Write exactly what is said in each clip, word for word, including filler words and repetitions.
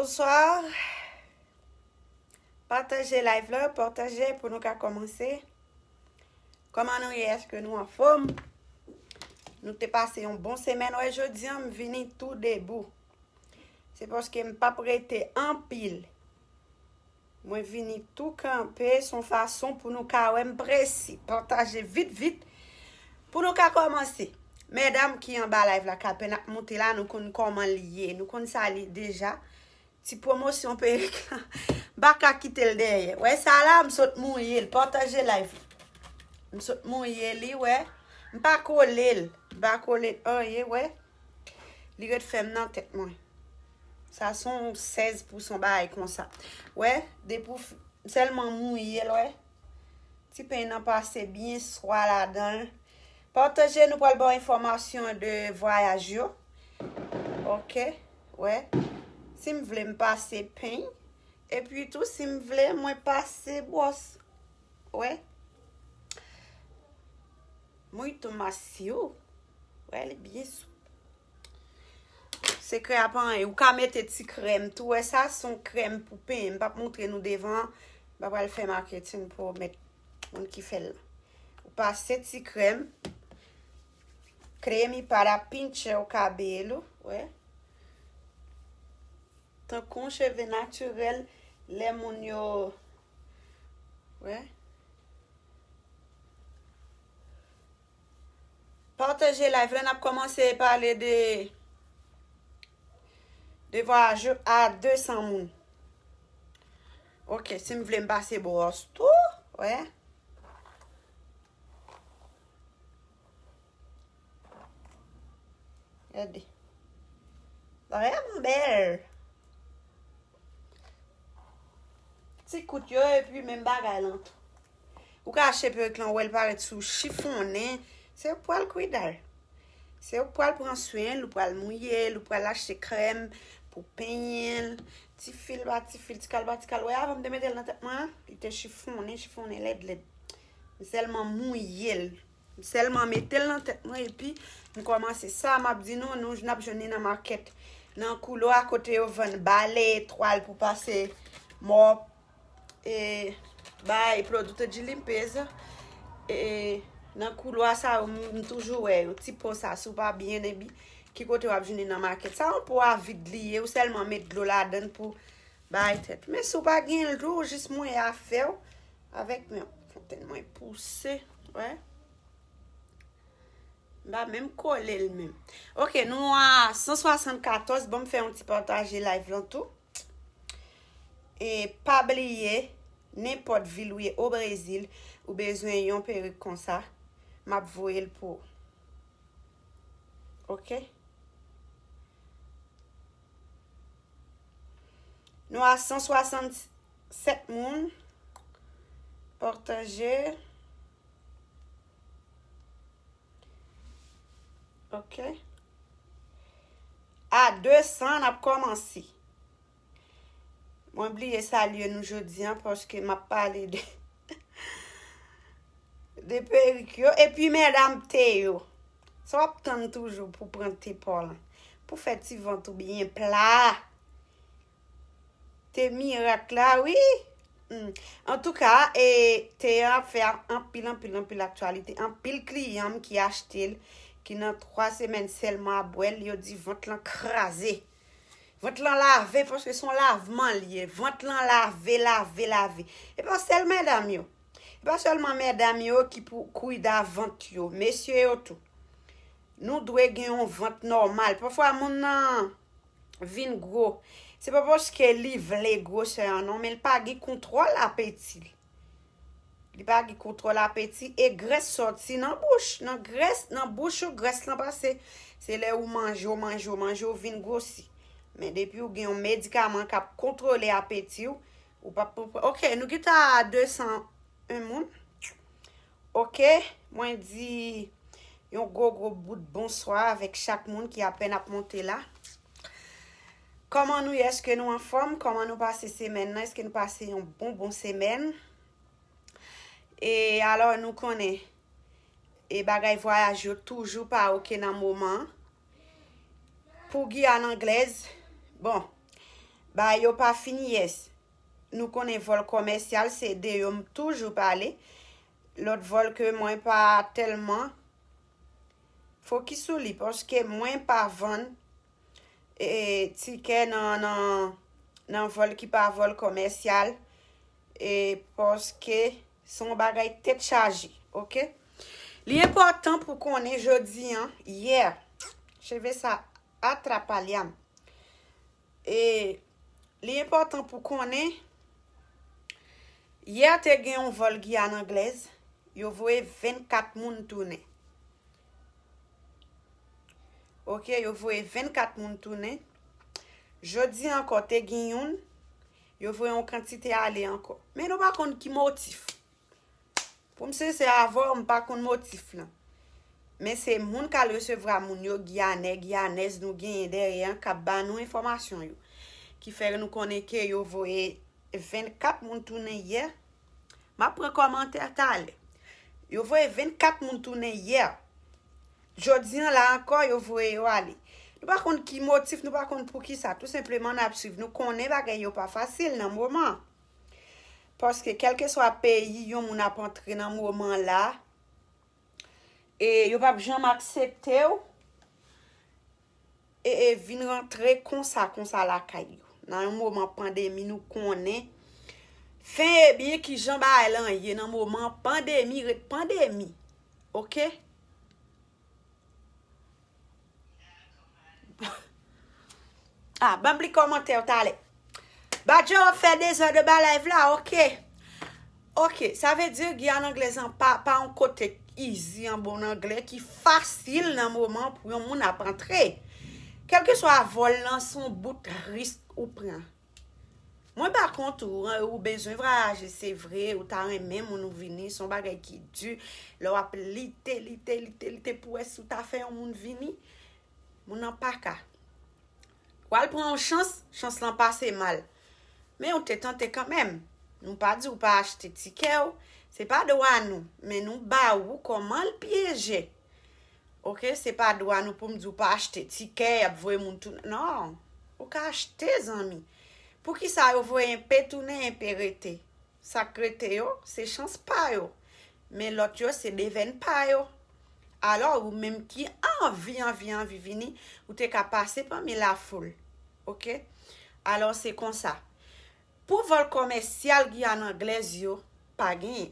Bonswa. Pataje live la, pataje pou nou ka kòmanse. Kòman nou ye? Èske nou anfòm? Nou te pase yon bon semèn. Wè, jodi a, m vini tou debou. Se paske m p ap rete anpil. Mwen vini tou kanpe, se yon fason pou nou ka wè m prese. Pataje vit, vit, pou nou ka kòmanse. Medam ki anba live la, k apèn ap monte la, nou konn kòman li ye. Nou konn sa li deja. Ti pwomosyon perik la. M pa ka kite l dèyè. Wè sa la, m sot mouye l. Pataje live. M sot mouye li, wè. M pa kole l. M pa kole l anyen, wè. Li ret fèm nan tèt mwen. Sa se yon sèz pou san bagay konsa. Wè, depi w f-, m sèlman mouye l, wè. Ti peny nan pase byen swa ladan l. Pataje, nou pral ba w enfòmasyon de vwayaj yo. Ok, wè. Si m vle, m pase peny. Epi tou, si m vle, mwen pase bwòs. Wè. Muito macio. Wè, li byen soup. Sekrè a pa anyen. Ou ka mete ti krèm tou. Wè, sa se yon krèm pou penyen. M p ap montre nou devan. M pa pral fè maketin pou mèt moun ki fè l la. Ou pase ti krèm. Creme para pinchar o cabelo. Wè. Tankou yon cheve natirèl, lè moun yo, wè. Pataje live la, n ap kòmanse pale de, de vwayaj yo a de san moun. Ok, si m vle m pase bwòs tou, wè. Gade. Vrèman bèl. Ti kout yo, epi menm bagay lan tou. Ou ka achte perik lan, ou wè l parèt sou chifonnen. Se ou pral kwidal. Se ou pral pran swen l, ou pral mouye l, ou pral achte krèm pou penyen l. Ti fil pa ti fil, ti kal pa ti kal. Wè, avan m te mete l nan tèt mwen an, li te chifonnen, chifonnen lèd, lèd. M sèlman mouye l. M sèlman mete l nan tèt mwen epi m kòmanse. Sa m ap di nou, nou, n ap jwenn li nan makèt. Nan koulwa kote yo vann bale, twal pou pase mòp, e, bay produto de limpeza. E, nan koulwa sa yo, m, m toujou wè yo. Ti po sa, si w pa byen epi, ki kote w ap jwenn li nan makèt? Sa yon po a vid li ye, ou sèlman met dlo ladan l pou bay tèt. Men si w pa gen dlo, ou jis mouye afè w avèk men w. Fontenn mwen pouse, wè. M pa menm kole l menm. Ok, nou a san swasannkatòz. Bon, m fè yon ti pataje live lan tou. E pa bliye, nenpòt vil ou ye o Brezil, ou bezwen yon perik konsa, m ap voye l pou ou. Ok? Nou a san swasannsèt moun. Pataje. Ok. A de san, n ap kòmanse. Mwen bliye salye nou jodi a paske m ap pale de, de perik yo. Epi medam te yo. Sa w ap tann toujou pou pran te pa w lan? Pou fè ti vant ou byen pla. Te mirak la, wi. Hmm. Antouka, e, te an ap fè anpil, anpil, anpil aktyalite. Anpil kliyan m ki achte l, ki nan twa semèn sèlman ap bwè l, yo di vant lan kraze. Vant lan lave, paske se yon lavman li ye. Vant lan lave, lave, lave. E pa sèl medam yo. E pa sèlman medam yo ki pou kwida vant yo. Mesye yo tou. Nou dwe gen yon vant nòmal. Pafwa, moun nan vin gwo. Se pa paske li vle gwosè an non, men li pa gen kontwòl apeti l. Li pa gen kontwòl apeti e grès sòti nan bouch. Nan grès, nan bouch ou, grès lan pase. Se lè ou manje, ou manje, ou manje, ou vin gwosi. Men depi ou gen yon medikaman k ap kontwole apeti w, ou p ap, ok, nou gentan a de san en moun. Ok, mwen di yon gwo, gwo bout bonswa avèk chak moun ki apèn ap monte la. Kòman nou ye? Èske nou anfòm? Kòman nou pase semèn nan? Èske nou pase yon bon, bon semèn? E alò, nou konnen, e bagay vwayaj yo toujou pa ok nan moman an. Pou Giyàn Anglèz, bon, Bagay yo pa fin, yes. Nou konnen vòl kòmèsyal, se de yo m toujou pale. Lòt vòl ke mwen pa tèlman fokis sou li, paske mwen pa vann e, tikè nan, nan, nan vòl ki pa vòl kòmèsyal, e, paske se yon bagay tèt chaje, oke? Li enpòtan pou konnen jodi an, yè, cheve sa atrapalyanm. E li enpòtan pou konnen, yè te gen yon vòl Giyàn Anglèz, yo voye vennkat moun tounen. Oke, yo voye vennkat moun tounen. Jodi ankò, te gen youn, yo voye yon kantite ale ankò. Men nou pa konn ki motif. Pou m sensè avè w, m pa konn motif lan. Men se moun k al resevwa moun yo, Giyanè, Giyanèz nou genyen dèyè an, k ap ba nou enfòmasyon yo. Ki fè nou konnen ke yo voye vennkat moun tounen yè. M ap pran kòmantè talè. Yo voye vennkat moun tounen yè. Jodi an la ankò, yo voye yo ale. Nou pa konn ki motif, nou pa konn poukisa. Tou senpleman, n ap swiv. Nou konnen bagay yo pa fasil nan moman. Paske kèlkeswa peyi yon moun ap antre nan moman la, e yo p ap janm aksepte w e, e vin rantre konsa, konsa lakay yo. Nan yon moman pandemi, nou konnen fen e byen ki jan bagay lan ye nan moman pandemi, ret pandemi. Oke? Ah, ban m li kòmantè w talè. Badjo ap fè dezòd anba live la, oke. Oke, sa vle di Giyàn Anglèz an pa, pa yon kote easy an bon anglè ki fasil nan moman pou yon moun ap antre. Kèlkeswa vòl lan, se yon bout risk ou pran. Mwen pa kont ou, ou bezwen vwayaje, se vre, ou ta renmen moun ou vini, se yon bagay ki di. Lè w ap lite, lite, lite, lite pou wè si w ta fè yon moun vini, moun nan pa ka. W al pran yon chans, chans lan pase mal. Men ou te tante kanmenm. Nou pa di w pa achte tikè w, se pa dwa nou, men nou ba ou kòman l pyeje. Oke, se pa dwa nou pou m di w pa achte tikè, y ap voye moun tounen. Non, ou ka achte, zanmi. Poukisa yo voye enpe tounen, enpe rete? Sa k rete yo, se chans pa yo. Men lòt yo, se devèn pa yo. Alò, ou menm ki anvi, anvi, anvi vini, ou te ka pase pami lafoul. Oke? Alò, se konsa. Pou vòl kòmèsyal Giyàn Anglèz yo, pa genyen.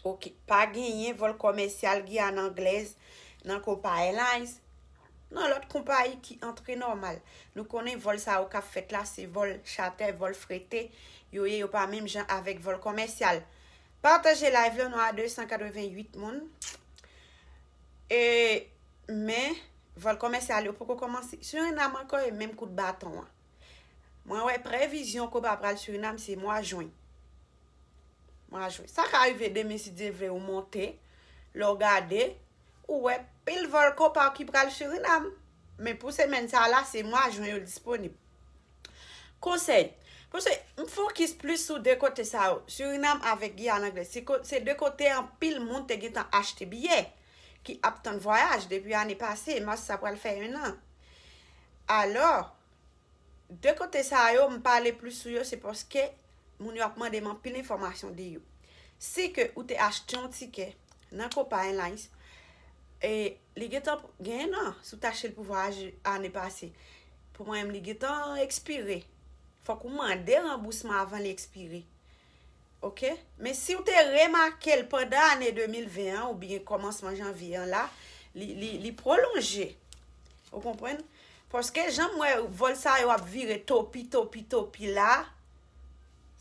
Oke, pa genyen vòl kòmèsyal Giyàn Anglèz nan Copa Airlines, nan lòt konpayi ki antre nòmal. Nou konnen vòl sa yo k ap fèt la, se vòl chatè, vòl frete, yo ye, yo pa menm jan avèk vòl kòmèsyal. Pataje live la, nou a de san katrevenn uit moun. E, men, vòl kòmèsyal yo poko kòmanse. Surinam ankò e menm kout baton an. Mwen wè previzyon Copa pral Surinam se mwa jen. Mwa jen. Sa ka rive demen si Dye vle ou monte, lè w gade, ou wè pil vòl Copa ki pral Surinam. Men pou semèn sa la, se mwa jen yo disponib. Konsèy. Paske m fokis plis sou de kote sa yo, Surinam avèk Giyàn Anglèz. Se ko-, se de kote anpil moun te gentan achte biyè, ki ap tann vwayaj depi ane pase, mas sa pral fè yon an. Alò, de kote sa yo, m pale plis sou yo, se paske moun yo ap mande m anpil enfòmasyon de yo. Si ke ou te achte yon tikè nan Copa Airlines, e li gentan gen yon an, si w te achte l pou vwayaj ane pase, pou mwen menm, li gentan ekspire. Fòk ou mande ranbousman avan li ekspire. Oke? Men si w te remake l pandan ane de mil ven an oubyen kòmansman janvye an la, li, li, li pwolonje. Ou konprann? Paske jan m wè vòl sa yo ap vire topi, topi, topi la,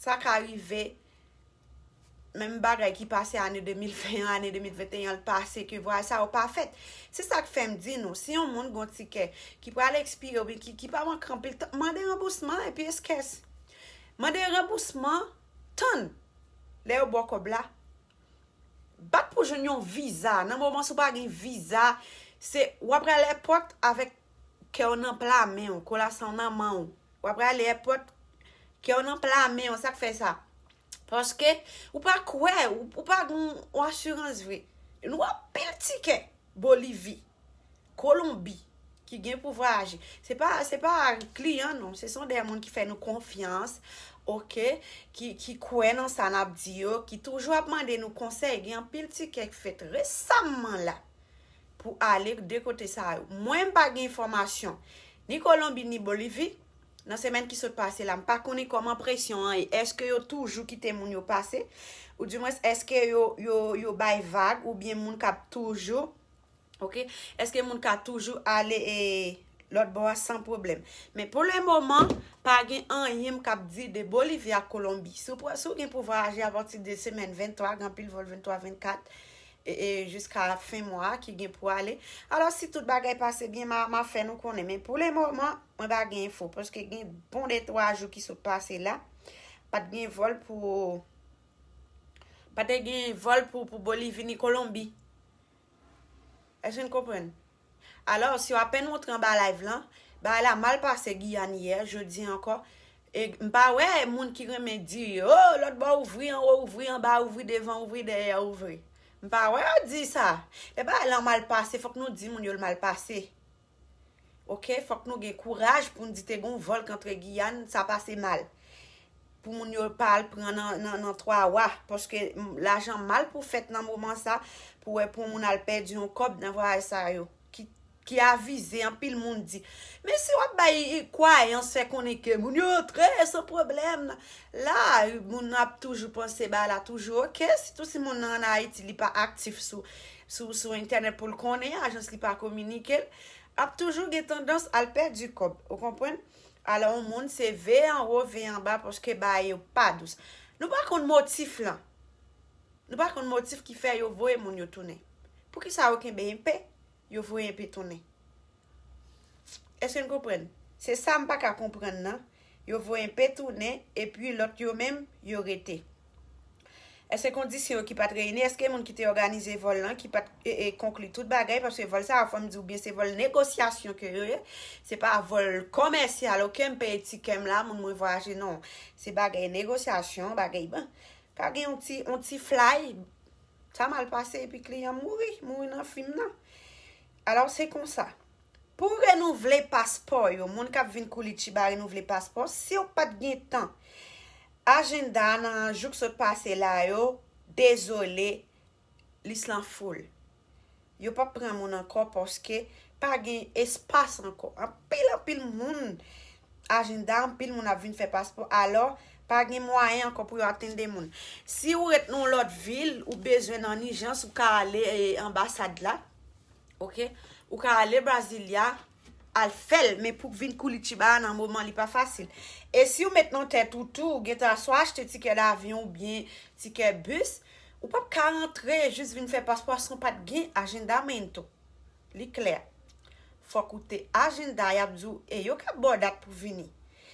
sa ka rive menm bagay ki pase ane de mil ven an, ane de mil venteyen an, l pase ke vwayaj sa yo pa fèt. Se sa k fè m di nou, si yon moun gon tikè ki pral ekspire oubyen ki, ki pa manke anpil tan, mande ranbousman epi eskès. Mande ranbousman, tann. Lè yo ba w kòb la, bat pou jwenn yon viza. Nan moman si w pa gen viza, se w ap al èpòt avèk kè w nan pla men w, kola sa w nan men w. W ap al èpòt, kè w nan pla men w, sa k fè sa. Paske ou pa kwè, ou, ou pa gen yon asirans vre. Nou anpil tikè Bolivi, Kolonbi, ki gen pou vwayaje. Se pa, se pa kliyan, non. Se son de moun ki fè nou konfyans, oke? Ki, ki kwè nan sa n ap di yo, ki toujou ap mande nou konsèy. Gen anpil tikè k fèt resamman la pou ale de kote sa yo. Mwen, m pa gen enfòmasyon. Ni Kolonbi, ni Bolivi. Nan semèn ki sot pase la, m pa konnen kòman presyon an ye. Èske yo toujou kite moun yo pase? Ou dimwens, èske yo, yo, yo bay vag oubyen moun k ap toujou, oke? Èske moun ka toujou ale e, lòt bò a san pwoblèm? Men pou le moman, pa gen anyen m k ap di de Bolivi ak Kolonbi. Si w, si w gen pou vwayaje apati de semèn venntwa, gen anpil vòl venntwa, vennkat, e, e jiska fen mwa a ki gen pou ale. Alò, si tout bagay pase byen, m a, m a fè nou konnen. Men pou le moman, mwen pa gen enfo, paske gen bon de twa jou ki sot pase la, pa t gen vòl pou, pa te gen vòl pou, pou Bolivi ni Kolonbi. Èske n konprann? Alò, si w apèn w antre anba live lan, bagay la mal pase Giyàn yè, jodi ankò. E m pa wè moun ki renmen di, o, lòt bò ouvri, anwo ouvri, anba ouvri, devan ouvri, dèyè ouvri. M pa wè yo di sa. Lè bagay lan mal pase, fòk nou di moun yo l mal pase. Oke? Fòk nou gen kouraj pou n di te gen yon vòl k antre Giyàn, sa pase mal. Pou moun yo pa al pran nan, nan, nan twa wa, paske, m, lajan mal pou fèt nan moman sa, pou wè pou moun al pèdi yon kòb nan vwayaj sa yo, ki, ki avize, anpil moun di. Men si w ap bay kwayans fè konnen ke moun yo antre san pwoblèm, la, moun ap toujou panse bagay la toujou oke, sitou si moun nan ann Ayiti, li pa aktif sou, sou, sou entènèt pou l konnen, ajans li pa kominike l, ap toujou gen tandans al pèdi kòb, ou konprann? Alò, yon moun se veye anwo, veye anba, paske bagay yo pa dous. Nou pa konn motif lan. Nou pa konn motif ki fè yo voye moun yo tounen. Poukisa yo kenbe enpe, yo voye enpe tounen? Èske n konprann? Se sa m pa ka konprann nan. Yo voye enpe tounen, epi lòt yo menm, yo rete. Èske kondisyon yo ki pa t reyini? Èske moun ki te òganize vòl lan, ki pa t, e, e, konkli tout bagay? Paske vòl sa yo, fò m di w byen, se vòl negosyasyon ke yo ye. Se pa vòl kòmèsyal, oke, m peye tikè m la, moun mwen vwayaje, non. Se bagay negosyasyon, bagay, bon. Ka gen yon ti, yon ti flay, sa mal pase, epi kliyan mouri, mouri nan fim nan. Alò, se konsa. Pou renouvle paspò yo, moun k ap vin Koulitiba renouvle paspò, si w pa t gen tan, ajenda nan jou k sot pase la yo, dezole, lis lan full. Yo p ap pran moun ankò paske pa gen espas ankò. Anpil, anpil moun, ajenda, anpil moun ap vin fè paspò, alò, pa gen mwayen ankò pou yo atenn de moun. Si w ret nan yon lòt vil, ou bezwen nan ijans, ou ka ale, e, anbasad la. Oke? Ou ka ale Brasilia, al fè l, men pou vin Koulitiba a nan moman li pa fasil. E si w met nan tèt ou tou, ou gentan swa achte tikè davyon oubyen tikè bis, ou p ap ka rantre jis vin fè paspò san w pa t gen ajenda menm tou. Li klè. Fòk ou te ajenda, y ap di w, e yo k ap ba w dat pou vini.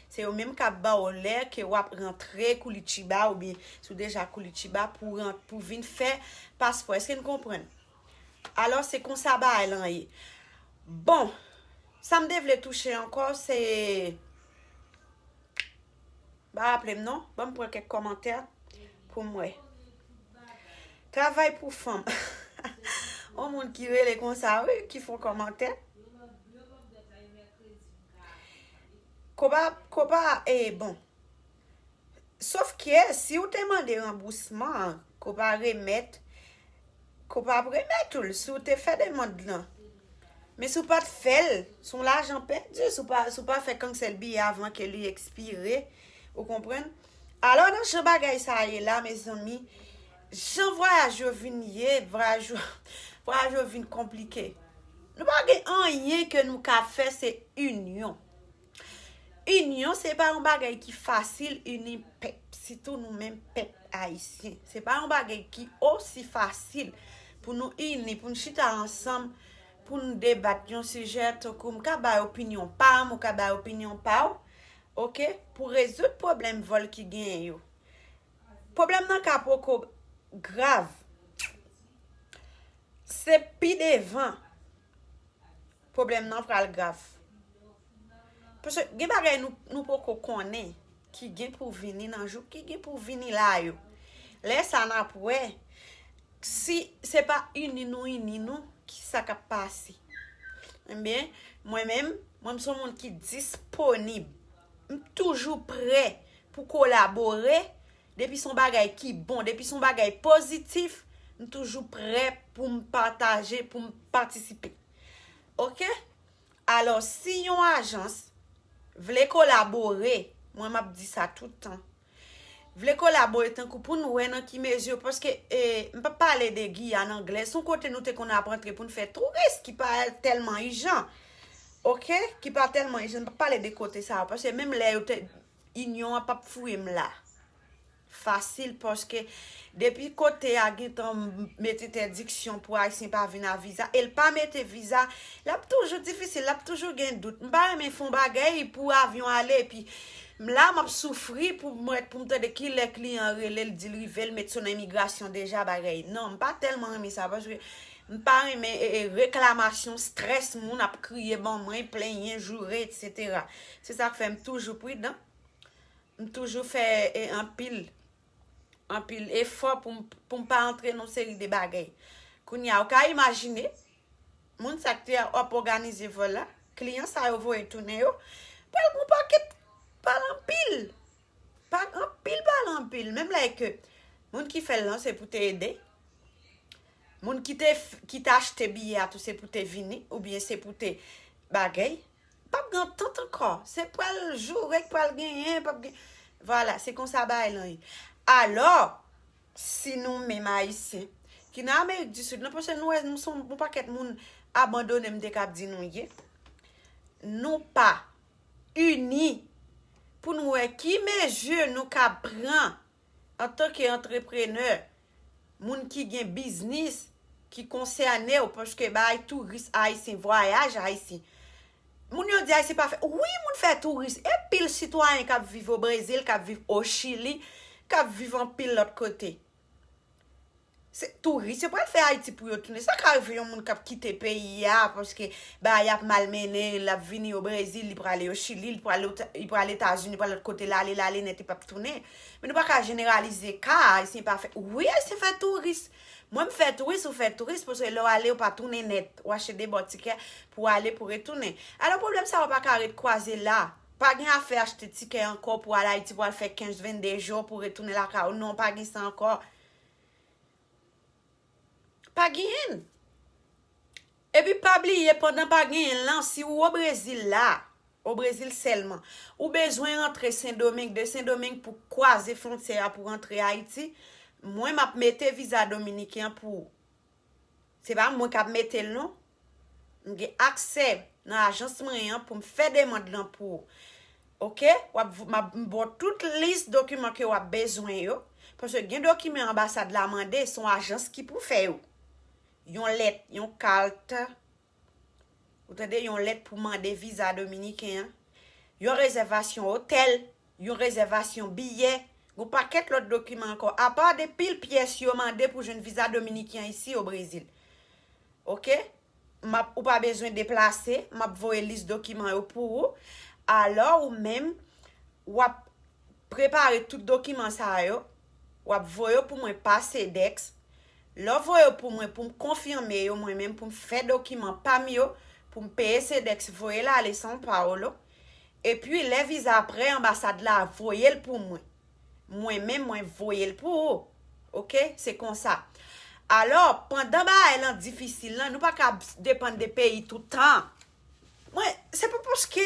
Se yo menm k ap ba w lè ke w ap rantre Koulitiba oubyen si w deja Koulitiba pou ran-, pou vin fè paspò. Èske n konprann? Alò, se konsa bagay lan ye. Bon, sa m te vle touche ankò, se, m pa raple m non, ban m pran kèk kòmantè pou m wè. Travay pou fanm. On moun ki rele konsa, wi, ki fè yon kòmantè. Koba, koba, e bon. Sof ke si w te mande ranbousman an, ke w pa remèt, ke w pa ap remèt ou l, si w te fè demann lan. Men si w pa t fè l, se yon lajan pèdi, si w pa, si w pa fè kansèl biyè avan ke li ekspire, ou konprann? Alò, nan jan bagay sa ye la, mezanmi, jan vwayaj yo vin ye, vwayaj yo, vwayaj yo vin konplike. Nou pa gen anyen ke nou ka fè, se inyon. Inyon, se pa yon bagay ki fasil, ini pèp, sitou nou menm pèp ayisyen. Se pa yon bagay ki osi fasil pou nou ini, pou n chita ansanm, pou n debat yon sijè, tankou m ka bay opinyon pa m, ou ka bay opinyon pa w, oke, pou rezoud pwoblèm vòl ki genyen yo. Pwoblèm nan ka poko grav. Se pi devan pwoblèm nan pral grav. Paske gen bagay nou, nou poko konnen ki gen pou vini nan jou, ki gen pou vini la yo. Lè sa n ap wè, si se pa ini nou ini nou, ki sa k ap pase. Ebyen, Mwen menm, mwen m se yon moun ki disponib. M toujou prè pou kolabore. Depi se yon bagay ki bon, depi se yon bagay pozitif, m toujou prè pou m pataje, pou m patisipe. Oke? Alò, si yon ajans vle kolabore, mwen m ap di sa tout tan, vle kolabore tankou pou n wè nan ki mezi, paske e, m p ap pale de Giyàn anglè, se yon kote nou te konn ap antre pou n fè touris ki pa tèlman ijan. Oke? Ki pa tèlman ijan, m p ap pale de kote sa yo, paske menm lè yo te, inyon an p ap fouye m la. Fasil, paske depi kote a gentan met entèdiksyon pou Ayisyen pa vin a viza, e l pa mete viza, l ap toujou difisil, l ap toujou gen dout. M pa renmen fè yon bagay pou avyon ale, epi m la, m ap soufri pou mwen, pou m tande kilè kliyan rele, l di l rive, l met sou nan imigrasyon deja, bagay. Non, m pa tèlman renmen sa, paske m pa renmen e, e, reklamasyon, strès, moun ap kriye ban mwen, plenyen, joure, etsetera. Se sa k fè m toujou pridan. M toujou fè e, anpil, anpil efò pou m, pou m pa antre nan yon seri de bagay. Kounye a, ou ka imajine, moun sa k te ap òganize vòl la, kliyan sa yo voye tounen yo, pral gen yon pakèt, pral anpil, pa anpil, pral anpil. Menm lè ke moun ki fè l lan, se pou te ede. Moun ki te, f- ki te achte biyè a tou, se pou te vini, oubyen se pou te bagay. P ap gen antant ankò. Se pral joure k pral genyen, p ap gen. Vwala, se konsa bagay lan ye. Alò, si nou menm Ayisyen, ki nan Amerik di Sid, nan paske nou wè, nou se yon pakèt moun abandone, m te kab di nou ye, nou pa ini pou nou wè ki mezi nou ka pran antanke antreprenè, moun ki gen biznis, ki konsène w, paske bay touris ayisyen, vwayaj ayisyen. Moun yo di Ayisyen pa fè. Wi, moun fè touris. E pil sitwayen k ap viv o Brezil, k ap viv o Chili, k ap viv anpil lòt kote. Se touris, yo pral fè Ayiti pou yo tounen. Sa ka rive yon moun k ap kite peyi a, paske bagay ap malmennen, l ap vini o Brezil, li prale o Chili, li prale o- li prale Etazini, li prale lòt kote, l ale, l ale nèt, li p ap tounen. Men nou pa ka jeneralize ka, Ayisyen pa fè. Wi, Ayisyen fè touris. Mwen, m fè touris, ou fè touris, paske lè w ale, ou pa tounen nèt. Ou achte de bò tikè pou w ale, pou retounen. Alò, pwoblèm sa yo pa ka ret kwaze la. Pa gen afè achte tikè ankò pou al Ayiti, pou al fè kenz, vennde jou, pou retounen lakay ou. Non, pa gen sa ankò. Pa genyen. Epi pa bliye, pandan pa genyen lan, si ou o Brezil la, o Brezil sèlman, ou bezwen rantre Sendomeng, de Sendomeng pou kwaze fwontyè a pou rantre Ayiti, mwen m ap mete viza dominiken an pou ou. Se pa mwen k ap mete l non. M gen aksè nan ajans mwen an pou m fè demann lan pou ou. Oke? W ap, m ap, m ba w tout lis dokiman ke w ap bezwen yo. Paske gen dokiman anbasad la mande, se yon ajans ki pou fè yo. Yon lèt, yon kat, ou tande, yon lèt pou mande viza dominiken an, yon rezèvasyon otèl, yon rezèvasyon biyè, yon pakèt lòt dokiman ankò. Apa de pil pyès yo mande pou jwenn viza dominiken an isi o Brezil. Oke? M ap, ou pa bezwen deplase, m ap voye lis dokiman yo pou ou. Alò, ou menm, w ap prepare tout dokiman sa yo, w ap voye yo pou mwen pa Sedex. Lè w voye yo pou mwen, pou m konfime yo mwen menm, pou m fè dokiman pa m yo, pou m peye Sedex, voye l ale São Paulo. Epi, lè viza a prè, anbasad la voye l pou mwen. Mwen menm, mwen voye l pou ou. Oke? Se konsa. Alò, pandan bagay lan difisil lan, nou pa ka depann de peyi tout tan. Mwen, se pa paske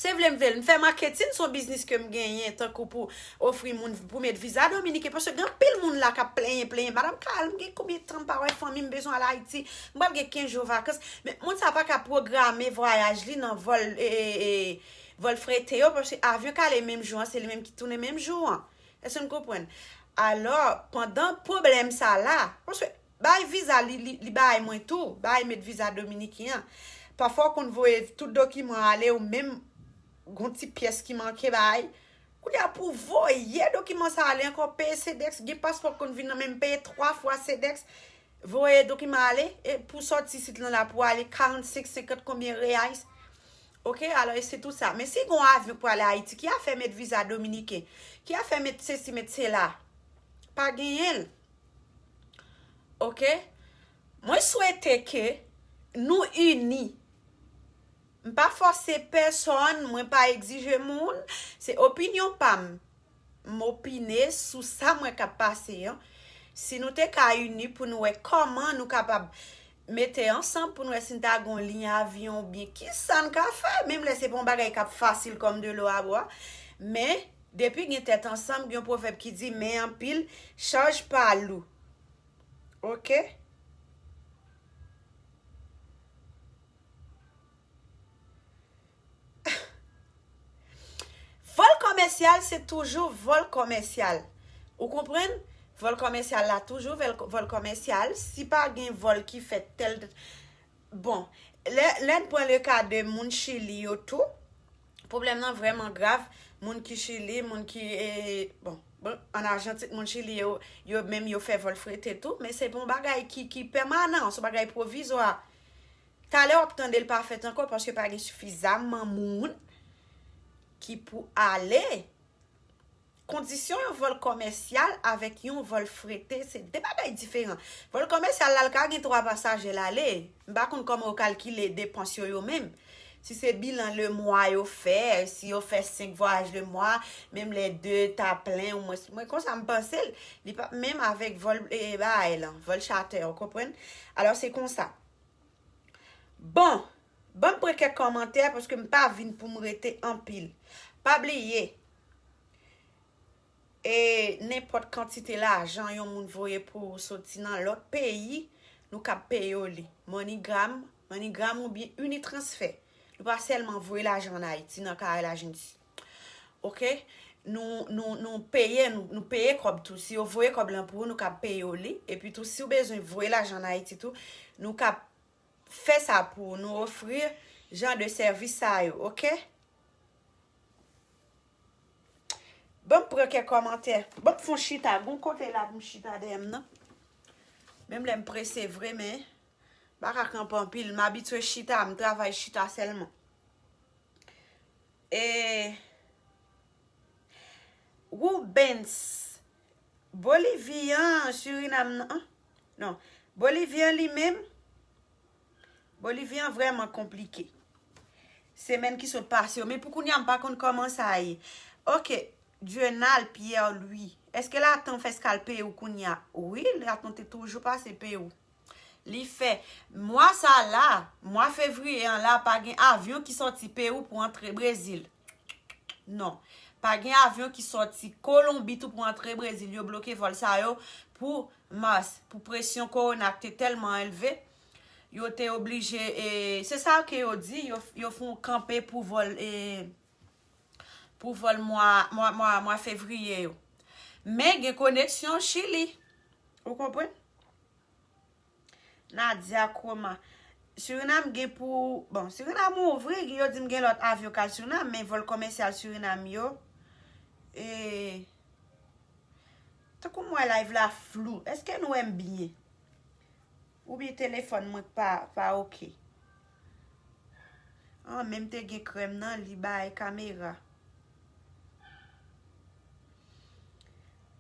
se vle m vle l. M fè maketin, se yon biznis ke m genyen, tankou pou ofri moun, pou met viza dominiken. Paske gen anpil moun la k ap plenyen, plenyen. Madanm Carl, m gen konbyen tan m pa wè fanmi m, bezwen al Ayiti. M pral gen kenz jou vakans. Men moun sa pa ka pwograme vwayaj li nan vòl, e, e, e, vòl frete yo, paske avyon k ale menm jou an, se li menm ki tounen menm jou an. Èske n konprann? Alò, pandan pwoblèm sa la, paske bay viza li, li, li bay mwen tou, bay met viza dominiken an. Pafwa w konn voye tout dokiman ale, ou menm gon ti pyès ki manke bay. Kounye a pou voye dokiman sa ale ankò, peye Sedex, gen paspò k konn vin nan men m, peye twa fwa Sedex, voye dokiman ale, e pou sòti sit lan la, pou ale karannsenk, senkant konbyen reais. Oke, alò, e se tou sa. Men si gon avyon pou ale Ayiti, ki afè met viza dominiken? Ki afè met sesi, met sela? Pa genyen l. Oke? Mwen swete ke nou ini. M pa fòse pèsòn, mwen pa egzije moun. Se opinyon pa m. M opine sou sa m wè k ap pase an. Si nou te ka ini pou nou wè kòman nou kapab mete ansanm pou nou wè si n ta gon liy avyon oubyen kisa n ka fè. Menm lè se pa yon bagay k ap fasil kòm de lo a bwa. Men, depi gen tèt ansanm, gen yon pwovèb ki di, men anpil, chaj pa lou. Oke? Vòl kòmèsyal, se toujou vòl kòmèsyal. Ou konprann? Vòl kòmèsyal la, toujou vèl-, vòl kòmèsyal. Si pa gen vòl ki fèt tèl, bon, lè, lè n pran le ka de moun Chili yo tou, pwoblèm nan vrèman grav. Moun ki Chili, moun ki, eh, bon, bon, an Ajantin, moun Chili yo, yo menm yo fè vòl frete tou, men se pa yon bagay ki, ki pèmanan, se yon bagay pwovizwa. Talè w ap tande l pa fèt ankò paske pa gen sifizaman moun ki pou ale. Kondisyon yon vòl kòmèsyal avèk yon vòl frete, se de bagay diferan. Vòl kòmèsyal la, l ka gen twa pasaje l ale. M pa konn kòman yo kalkile depans yo, yo menm. Si se bilan le mwa yo fè, si yo fè senk vwayaj le mwa, menm lè de ta plen, ou mwen, mwen konsa m panse l, li p ap menm avèk vòl, e, bagay lan, vòl chatè, ou konprann? Alò, se konsa. Bon, ban m pran kèk kòmantè paske m pa vin pou m rete anpil. Pa bliye, e nenpòt kantite lajan yon moun voye pou ou soti nan lòt peyi, nou kab peye w li. MoneyGram, MoneyGram oubyen Unitransfer. Nou pa sèlman voye lajan ann Ayiti, nan Carel Agency. Oke? Nou, nou, nou peye, nou, nou peye kòb tou. Si yo voye kòb lan pou ou, nou kab peye w li. Epi tou, si w bezwen voye lajan ann Ayiti tou, nou kab fè sa pou ou. Nou ofri jan de sèvis sa yo, oke? Ban m pran kèk kòmantè. Ban m fè yon chita. Gon kote la pou m chita dèyè m nan. Menm lè m prese vre, men m pa ka kanpe anpil. M abitye chita, m travay chita sèlman. E Rubens, Bolivi an, Surinam nan, non, Bolivi an li menm, Bolivi an vrèman konplike. Semèn ki sot pase yo, men pou kounye a, m pa konn kòman sa ye. Oke, Dyenal Pierre Louis, èske Latam fè eskal Pewou kounye a? Wi, Latam te toujou pase Pewou. Li fè, mwa sa la, mwa fevriye an la, pa gen avyon ki sòti Pewou pou antre Brezil. Non. Pa gen avyon ki sòti Kolonbi tou pou antre Brezil. Yo bloke vòl sa yo pou mas, pou presyon kowona k te tèlman elve. Yo te oblije, e, se sa ke yo di, yo, yo fè yon kanpe pou vòl, e, pou vòl mwa, mwa, mwa, mwa fevriye yo. Men gen koneksyon Chili. Ou konprann? Nadia Coma. Surinam gen pou, bon, Surinam ouvri, yo di m gen lòt avyon k al Surinam, men vòl kòmèsyal Surinam yo, e, tankou m wè live la flou. Èske nou wè m byen? Oubyen telefòn mwen k pa, pa oke? An, menm te gen krèm nan, li bay kamera.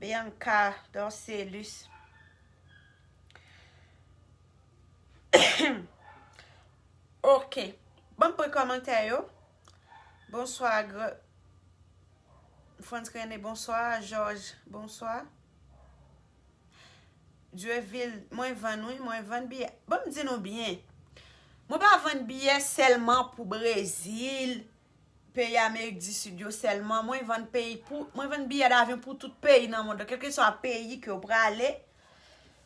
Bianca Dorcelus. Ok. Ban m pran kòmantè yo. Bonswa, gra-, Frantz René, bonswa. George, bonswa. Dieuville, mwen vann wi, mwen vann biyè. Ban m di nou byen. Mwen pa vann biyè sèlman pou Brezil, peyi Amerik di Sid yo sèlman. Mwen vann peyi pou, mwen vann biyè davyon pou tout peyi nan mond lan, kèlkeswa peyi ke w prale.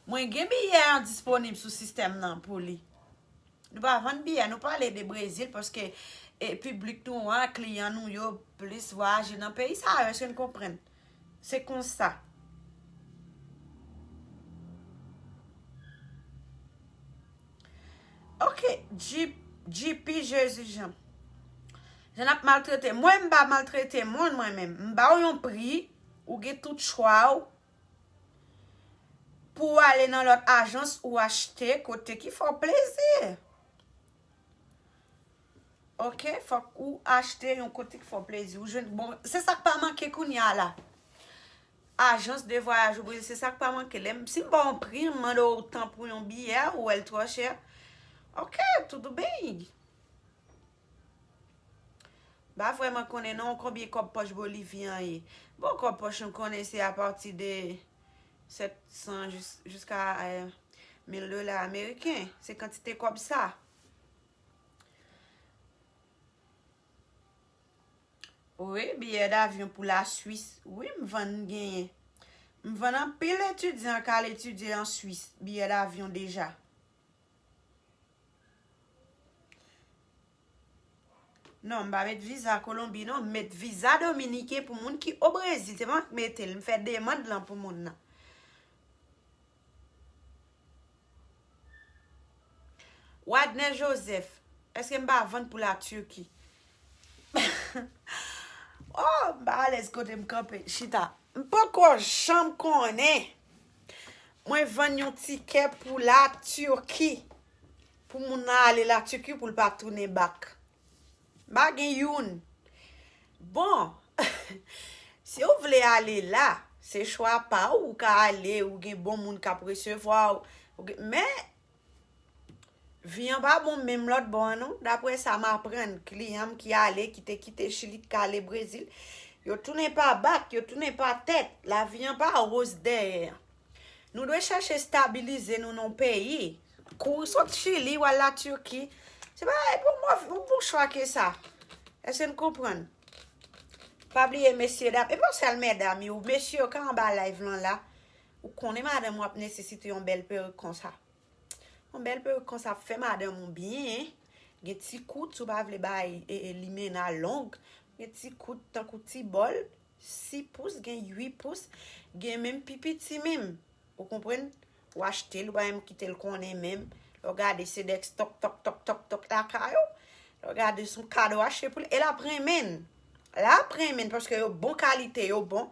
Mwen gen biyè an disponib sou sistèm nan pou li. Nou pa vann biyè, nou pale de Brezil paske, e, piblik nou an, kliyan nou yo plis vwayaje nan peyi sa yo, èske n konprann? Se konsa. Ok, G-, G P Jezi Jan. Jan ap maltrete. Mwen, m pa maltrete moun, mwen menm. M ba w yon pri, ou gen tout chwa w. Pou w ale nan lòt ajans, ou achte kote ki fè w plezi. Ok, fòk ou achte yon kote ki fè w plezi. Ou jwenn, bon, se sa k pa manke kounye a la. Ajans de vwayaj ou Brezil, se sa k pa manke. Lè m, si m ba w yon pri, m mande w tan pou yon biyè, ou wè l twò chè. Ok, tudo bem. M pa vrèman konnen non konbyen kòb pòch Bolivyen an ye. Bon, kòb pòch nou konnen se apati de sèt san jis- jiska eh, mil dola ameriken. Se kantite kòb sa. Wi, biyè davyon pou Laswis. Wi, m vann genyen. M vann anpil etidyan k al etidye an Swis, biyè davyon deja. Non, m pa met viza Kolonbi, non. M met viza dominiken pou moun ki o Brezil. Se pa mwen k mete l. M fè demann lan pou moun nan. Wadner Joseph, èske m pa vann pou la Turquie? Oh, m pa alèz kote m kanpe, chita. M poko janm konnen. Mwen vann yon tikè pou la Turquie. Pou moun nan ale la Turquie pou l pa tounen back. M pa gen youn. Bon, si w vle ale la, se chwa pa w, ou ka ale, ou gen bon moun k ap resevwa w. Ou gen- Men, vi an pa bon menm lòt bò an non. Daprè sa m aprann, kliyan m ki ale, ki te kite Chili, k ale Brezil, yo tounen pa back, yo tounen pa tèt. Lavi an pa woz dèyè. Nou dwe chèche stabilize nou nan yon peyi. Kouri sot Chili, w al la Turquie. Se pa yon bon, yon bon chwa ke sa. Èske n konprann? Pa bliye, mesye dam, e pa sèl medam yo, mesye yo ka anba live lan la. Ou konnen madanm w ap nesesite yon bèl perik konsa. Yon bèl perik konsa ap fè madanm ou byen. Gen ti kout, si w pa vle bay e, e, limena long. Gen ti kout tankou ti bòl, sis pous, gen uit pous, gen menm pi piti menm. Ou konprann? Ou achte l, ou pa menm kite l konnen menm. Lè w gade se dèks tòk, tòk, tòk, tòk, tòk lakay ou. Lè w gade se yon kado w achte pou li. E l ap renmen l. L ap renmen l paske yo bon kalite, yo bon.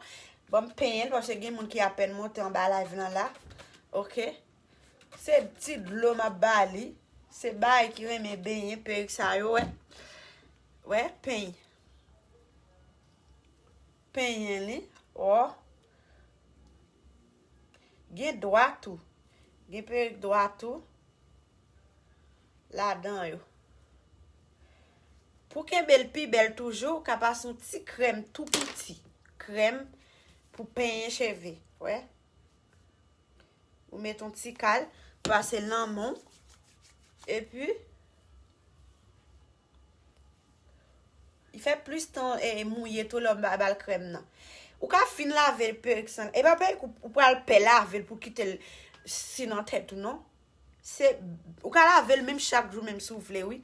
Ban m penyen l paske gen moun ki apèn monte anba live lan la. Oke? Se ti dlo m ap ba li. Se bagay ki renmen benyen, perik sa yo, wè. Wè, peny. Penyen li. Ò. Gen dwa tou. Gen perik dwa tou. Ladan yo. Pou kenbe l pi bèl toujou, ou ka pase yon ti krèm tou piti. Krèm pou penyen cheve. Wè. Ou met yon ti kal, pase l nan men w. Epi, li fè plis tan e, mouye tou lè w ba l krèm nan. Ou ka fin lave perik san, e pa perik ou, ou pral pè lave l pou kite l si nan tèt ou, non. Se, ou ka lave l menm chak jou, menm si w vle, wi.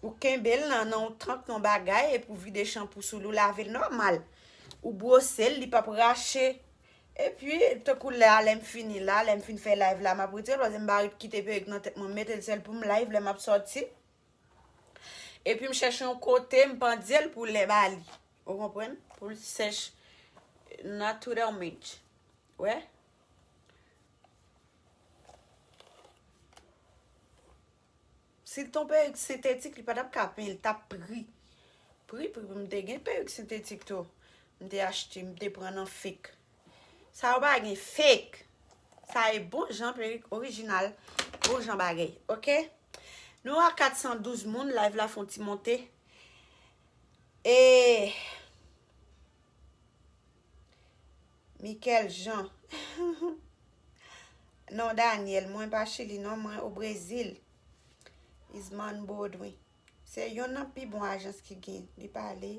Ou kenbe l nan, nan yon tank, nan yon bagay, epi w vide chanpou sou li, w lave l nòmal. Ou bwose l, li p ap rache. Epi, tankou la, lè m fini la, lè m fin fè live la, m ap retire l, paske m pa ret kite perik nan tèt mwen, m mete l sèl pou m live lè m ap sòti. Epi m chèche yon kote, m pandye l pou lè ba li. Ou konprann? Pou l sèch naturalmente. Wè? Si l te yon perik sentetik, li pa t ap ka penyen, li t ap pri. Pri, pri, pri, m te gen perik sentetik tou. M te achte, m te pran nan fake. Sa yo pa gen fake. Sa e bon jan perik orijinal, bon jan bagay, oke? Nou a kat san douz moun, live la fè yon ti monte. E Michael Jean. Non, Daniel, mwen pa Chili, non, mwen o Brezil. Isman Baudouin. Se yonn nan pi bon ajans ki gen. Li pale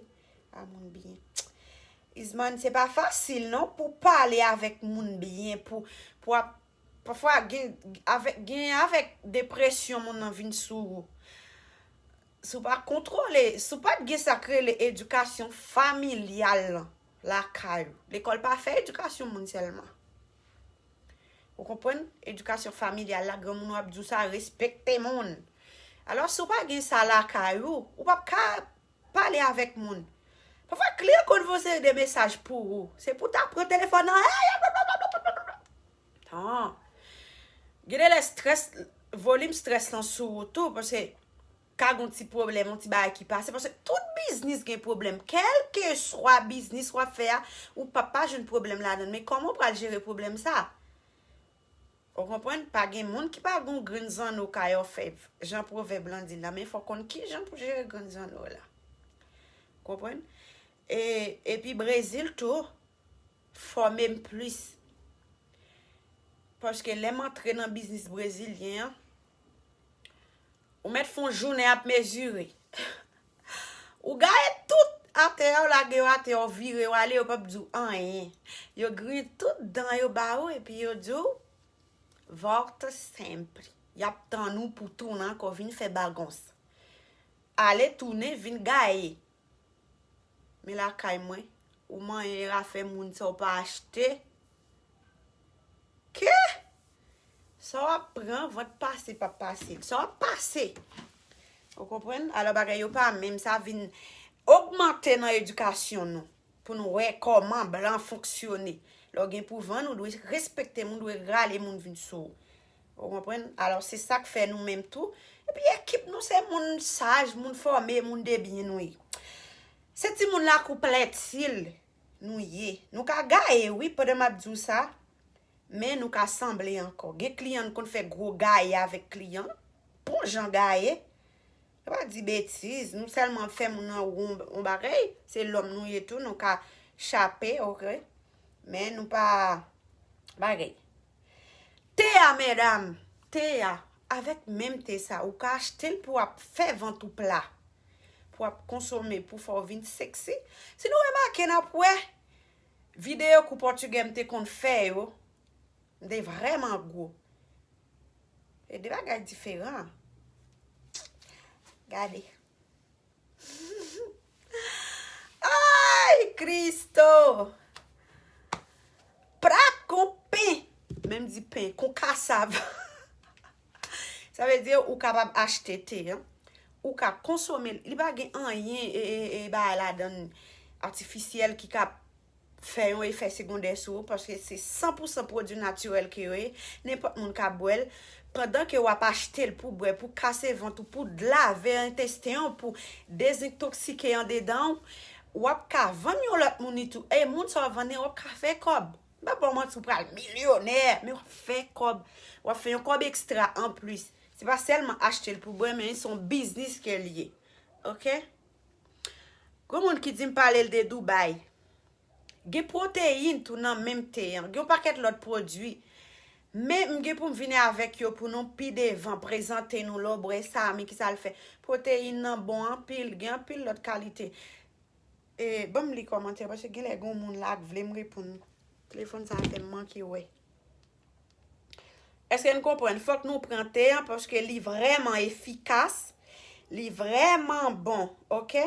a moun byen. Isman, se pa fasil, non, pou pale avèk moun byen, pou, pou ap, pafwa gen, avèk, gen avèk depresyon moun nan vin sou ou. Si w pa kontwole, si w pa t gen sa k rele edikasyon familyal lan lakay ou. Lekòl pa fè edikasyon moun sèlman. Ou konprann? Edikasyon familyal la, granmoun ou ap di w sa, respekte moun. Alò, si w pa gen sa lakay ou, ou p ap ka pale avèk moun. Pafwa, kliyan konn voye de mesaj pou ou. Se pou ta pran telefòn nan, hey, blablabla. Tan. Gen de lè strès, volim strès lan sou ou tou, paske ka gen yon ti pwoblèm, yon ti bagay ki pase, paske tout biznis gen pwoblèm. Kèlkeswa biznis w ap fè a, ou p ap pa jwenn pwoblèm ladan l. Men kòman w pral jere pwoblèm sa? Ou konprann? Pa gen moun ki pa gen yon grenn zanno kay òfèv. Jan pwovèb lan di l la, men fò w konn kijan pou jere grenn zanno w la. Konprann? E, epi Brezil tou, fòme m plis. Paske lè m antre nan biznis brezilyen an, ou mèt fè yon jounen ap mezire. Ou gaye tout atè a, ou lage yo atè a, ou vire, ou ale, yo p ap di w anyen. Yo griyen tout dan yo ba ou, epi yo di w, volta sempre. Y ap tann ou pou tounen ankò, vin fè bagons. Ale tounen, vin gaye. Men lakay mwen, ou manyen afè moun sa ou pa achte. Ke? Sa w ap pran, vant pase p ap pase l. Sa w ap pase. Ou konprann? Alò bagay yo pa menm, sa vin ogmante nan edikasyon nou. Pou nou wè kòman blan fonksyone. Lè w gen pou vann, ou dwe respekte moun, ou dwe rale moun vin sou ou. Ou konprann? Alò, se sa k fè nou menm tou. Epi ekip nou se moun saj, moun fòme, moun de byen nou ye. Se timoun lakou Plètil nou ye. Nou ka gaye, wi, pandan m ap di w sa. Men nou ka sanble ankò. Gen kliyan n konn fè gwo gaye avèk kliyan. Bon jan gaye. Nou pa di betiz. Nou sèlman fè moun nan wou yon bagay. Se lòm nou ye tou. Nou ka chape, oke. Men nou pa bagay. Te a, medam. Te a. Avèk menm te sa. Ou ka achte l pou w ap fè vant ou pla. Pou w ap konsome, pou fè w vin seksi. Si nou remake, n ap wè. Videyo kou pòtigè m te konn fè yo, m te vrèman gwo. E de bagay diferan. Gade. Ay, Kristo! Prak kon pen! Menm di pen, kon kasav. Sa vle di ou kapab achte te, en. Ou ka konsome l. Li pa gen anyen, e, e, e, bagay ladan l atifisyèl ki ka fè yon efè segondè sou ou, paske se san pou san pwodui natirèl ke yo ye, nenpòt moun ka bwè l, pandan ke w ap achte l pou bwè, pou kase vant ou, pou lave entesten w, pou dezentoksike andedan w, w ap ka vann yon lòt moun li tou. E moun sa w ap vann li an, w ap ka fè kòb. M pa ba w manti, ou pral milyonè, men w ap fè kòb. W ap fè yon kòb ekstra anplis. Se pa sèlman achte l pou bwè, men se yon biznis ke l ye. Oke? Gen moun ki di m pale l de Dubai. Gen pwoteyin tou nan menm te an. Gen yon pakèt lòt pwodui. Men m gen pou m vini avèk yo pou nou pi devan, prezante nou lè w bwè sa, men kisa l fè. Pwoteyin nan bon anpil, gen anpil lòt kalite. E, ban m li kòmantè, paske genlè gen yon moun la k vle m reponn. Telefòn sa a fè m manke wè. Èske n konprann? Fòk nou pran te an, paske li vrèman efikas, li vrèman bon, oke?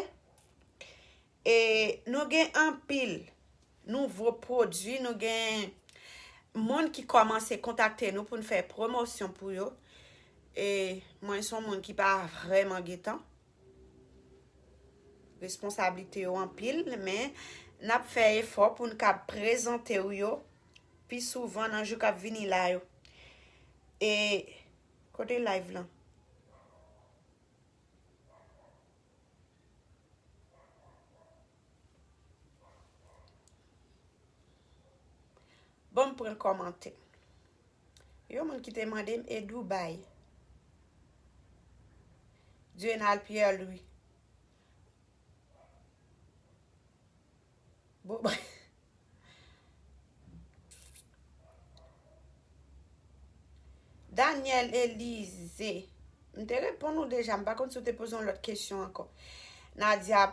E nou gen anpil nouvo pwodui, nou gen moun ki kòmanse kontakte nou pou n fè pwomosyon pou yo. E mwen se yon moun ki pa vrèman gen tan. Responsablite yo anpil, men n ap fè efò pou n ka prezante w yo pi souvan nan jou k ap vini la yo. E kote live lan? Bon, m pran kòmantè. Yon moun ki te mande m e Dubai. Dyenal Pierre Louis. Bon. Daniel Elize. M te reponn ou deja. M pa konn si w te poze yon lòt kesyon ankò. Nadia,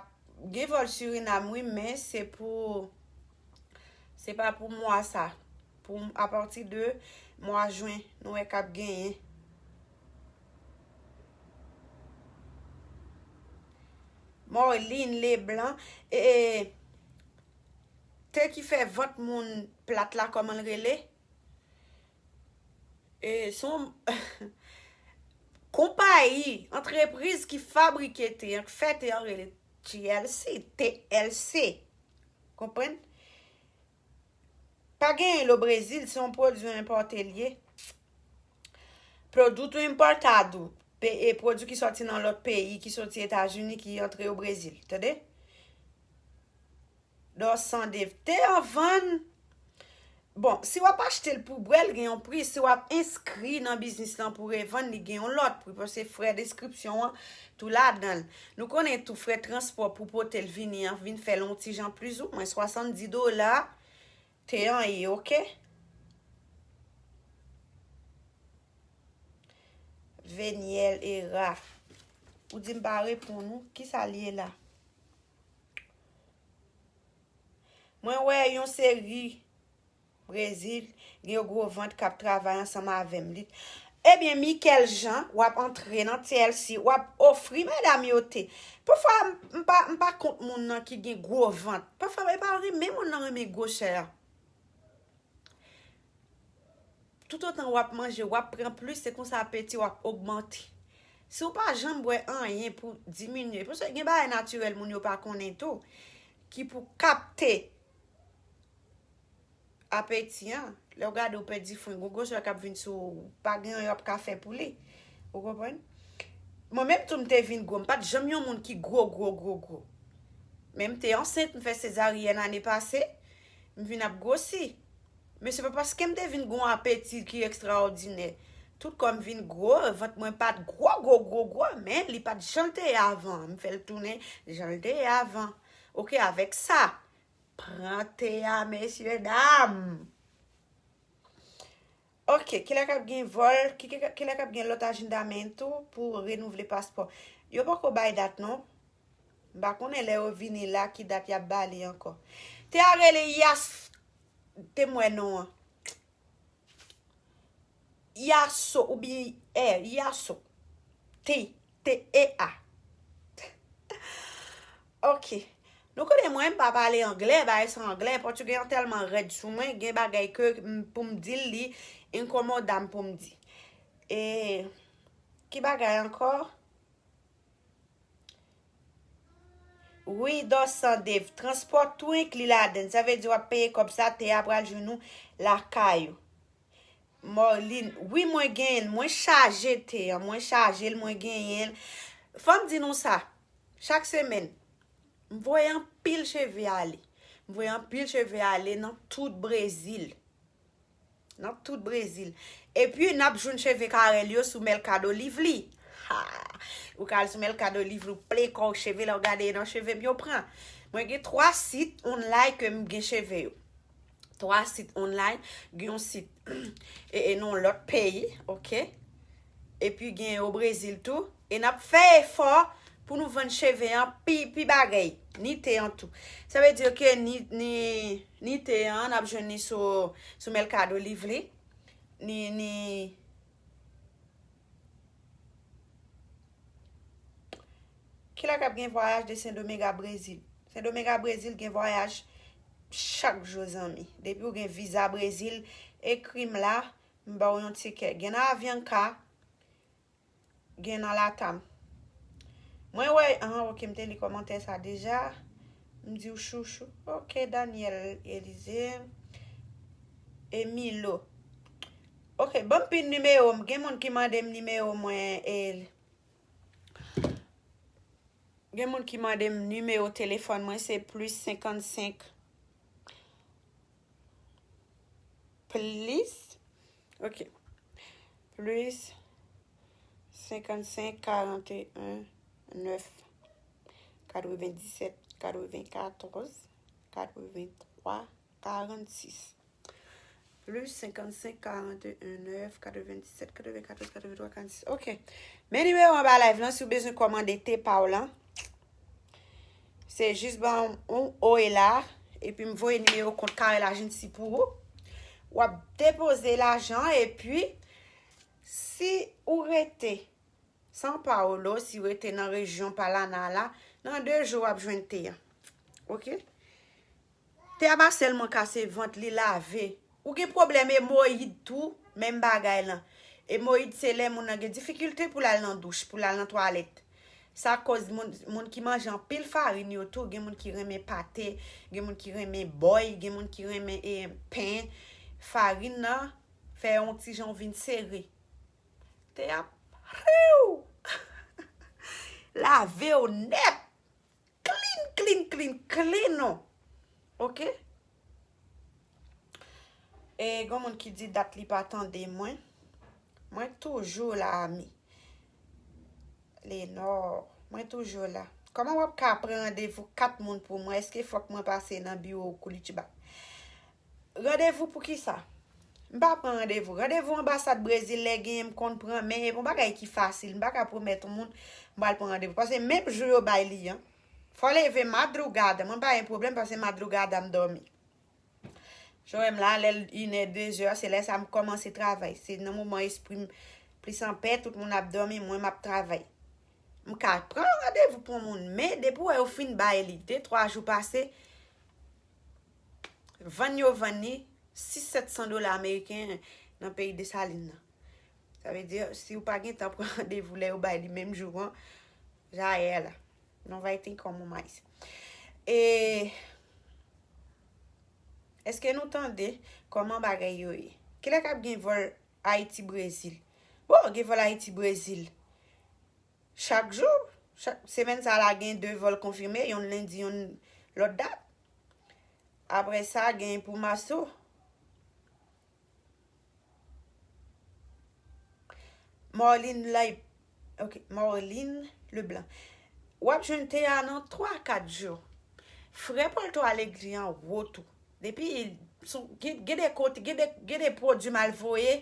gen vòl Surinam, wi, men se pou, se pa pou mwa sa. Pou, apati de mwa jen, nou wè k ap genyen. Morline Leblanc, e, e, te ki fè vant moun plat la, kòman l rele? E, se yon konpayi, antrepriz ki fabrike te an, k fè te an rele T L C, T L C. Konprann? Pa genyen l o Brezil, se yon pwodui enpòte l ye. Produto importado, pe-, e pwodui ki sòti nan lòt peyi, ki sòti Etazini, ki antre o Brezil. Tande? Dòsan de te an vann. Bon, si w ap achte l pou bwè, l gen yon pri. Si w ap enskri nan biznis lan pou revann, li gen yon lòt pri. Paske frè enskripsyon an tou ladan l. Nou konnen tou frè transpò pou pote l vini an vin fè l yon ti jan plis ou mwen swasanndis dola. Te an ye, oke? Veniel Era. Ou di m pa reponn ou. Kisa l ye la? Mwen wè yon seri Brezil, gen yon gwo vant k ap travay ansanm avè m. Li, ebyen, Michael Jean, w ap antre nan T L C, w ap ofri medam yo te. Pafwa, m, m pa, m pa kont moun nan ki gen gwo vant. Pafwa, e pa renmen moun nan renmen gwosè a. Toutotan w ap manje, w ap pran plis, se konsa apeti w ap ogmante. Si w pa janm bwè anyen pou diminye, paske gen bagay natirèl moun yo pa konnen tou, ki pou kapte apeti an. Lè w gade, w pèdi fren, gon gwosè k ap vin sou ou, pa gen anyen w ap ka fè pou li. Ou konprann? Mwen menm tou, m te vin gwo. M pa t janm yon moun ki gwo, gwo, gwo, gwo. Men m te ansent, m fè sezaryèn ane pase, m vin ap gwosi. Men se pa paske m te vin gon apeti ki ekstraòdinè. Tout kò m vin gwo, vant mwen pa t gwo, gwo, gwo, gwo, men li pa t jan l te ye avan. M fè l tounen jan l te ye avan. Oke, avèk sa, pran te a, mesye dam. Oke, kilè k ap gen vòl, ki, ki, kilè k ap gen lòt ajandamentu pou renouvle paspò? Yo poko bay dat non. M pa konnen lè yo vini la ki dat y ap ba li ankò. Te a rele Yas, te m wè non an. Yaso oubyen, eh, Yaso. T, T E A. Oke. Nou konnen mwen, m pa pale anglè, bagay sa anglè, pòtugè an tèlman rèd sou mwen, gen bagay ke m, pou m di l, li enkomoda m pou m di. E, ki bagay ankò? Wi, Dòsan Dave, transpò tou enkli ladan l. Sa vle di w ap peye kòb sa, te a pral jwenn ou lakay ou. Morlin, wi, mwen genyen l, mwen chaje te an, mwen chaje l, mwen genyen l. Fò m di nou sa, chak semèn, m voye anpil cheve ale. M voye anpil cheve ale nan tout Brezil. Nan tout Brezil. Epi, n ap jwenn cheve Carel yo sou Mercado Livre. Ha! Ou ka al sou Mercado Livre, ou plen kò w cheve, lè w gade nan cheve m yo pran. Mwen gen twa sit online ke m gen cheve yo. Twa sit online, gen yon sit e, e nan lòt peyi, oke? Epi gen o Brezil tou. E n ap fè efò pou nou vann cheve an pi, pi bagay. Ni te an tou. Sa vle di ke ni, ni, ni te an, n ap jwenn ni sou, sou Mercado Livre. Ni, ni, Kilè k ap gen vwayaj de Sendomeng a Brezil? Sendomeng a Brezil gen vwayaj chak jou, zanmi. Depi w gen viza Brezil, ekri m la, m ba w yon tikè. Gen nan Avianca, gen nan Latam. Mwen wè, ah, oke, m te li kòmantè sa deja. M di w chouchou. Oke, Daniel Elize. Emilo. Oke, ban m pin nimewo m. Gen moun ki mande m nimewo mwen, e, Gen moun ki mande m nimewo telefòn mwen, se plis senkannsenk, plis, oke, plis senkannsenk, karanteyen, nèf, katrevenndisèt, katrevenkatòz, katrevenntwa, karannsis. Plis senkannsenk, karanteyen, nèf, katrevenndisèt, katrevenkatòz, katrevenntwa, karannsis. Oke. Men nimewo anba live lan, si w bezwen kòmande te pa w lan. Se jis ban yon oye la, epi m voye nimewo kont Carel Agency pou ou. W ap depoze lajan, epi si ou rete São Paulo, si w rete nan rejyon Paraná la, nan de jou w ap jwenn te an. Oke? Te a pa sèlman kase vant, li lave. Ou gen pwoblèm emoyid tou, menm bagay lan. Emoyid se lè moun nan gen difikilte pou l al nan douch, pou l al nan twalèt. Sa koz moun, moun ki manje anpil farin yo tou, gen moun ki renmen pate, gen moun ki renmen bòy, gen moun ki renmen, e, pen. Farin nan fè yon ti jan w vin sere. Te ap, hiw! Lave w nèt. Clean, clean, clean, clean ou. Oke? E gen moun ki di dat li pa tande mwen. Mwen toujou la, ami. Lenor, mwen toujou la. Kòman w ap ka pran randevou kat moun pou mwen? Èske fòk mwen pase nan biwo Koulitiba? Randevou pou ki sa? M pa pran randevou. Randevou anbasad Brezil, lè genyen m konn pran, men e yon bagay ki fasil. M pa ka pwomèt yon moun m pral pran randevou. Paske menm jou yo bay li an, fò leve madrugada. Mwen pa gen pwoblèm paske madrugada m dòmi. Jan w wè m la, lè l inè, dezè, se lè sa m kòmanse travay. Se nan moman espri m plis anpè, tout moun ap dòmi, mwen m ap travay. M ka pran randevou pou yon moun, men depi w wè yo fin bay li, de, twa jou pase, vann yo vann li sis, sèt san dola ameriken nan peyi Desalin nan. Sa vle di, si w pa gen tan pran randevou lè yo bay li menm jou an, jayè la. Não vai ter como mais. E, èske nou tande kòman bagay yo ye? Kilè k ap gen vòl Ayiti Brezil? Bon, gen vòl Ayiti Brezil chak jou. Chak semèn sa la gen de vòl konfime, yonn lendi, yonn lòt dat. Apre sa, gen pou mas tou. Morlin Lay, ok, Morlin Leblanc. W ap jwenn te a nan twa, kat jou. Frè Pòl to a legri an wo tou. Depi, sou, gen, gen de kote, gen de, gen de pwodui m al voye.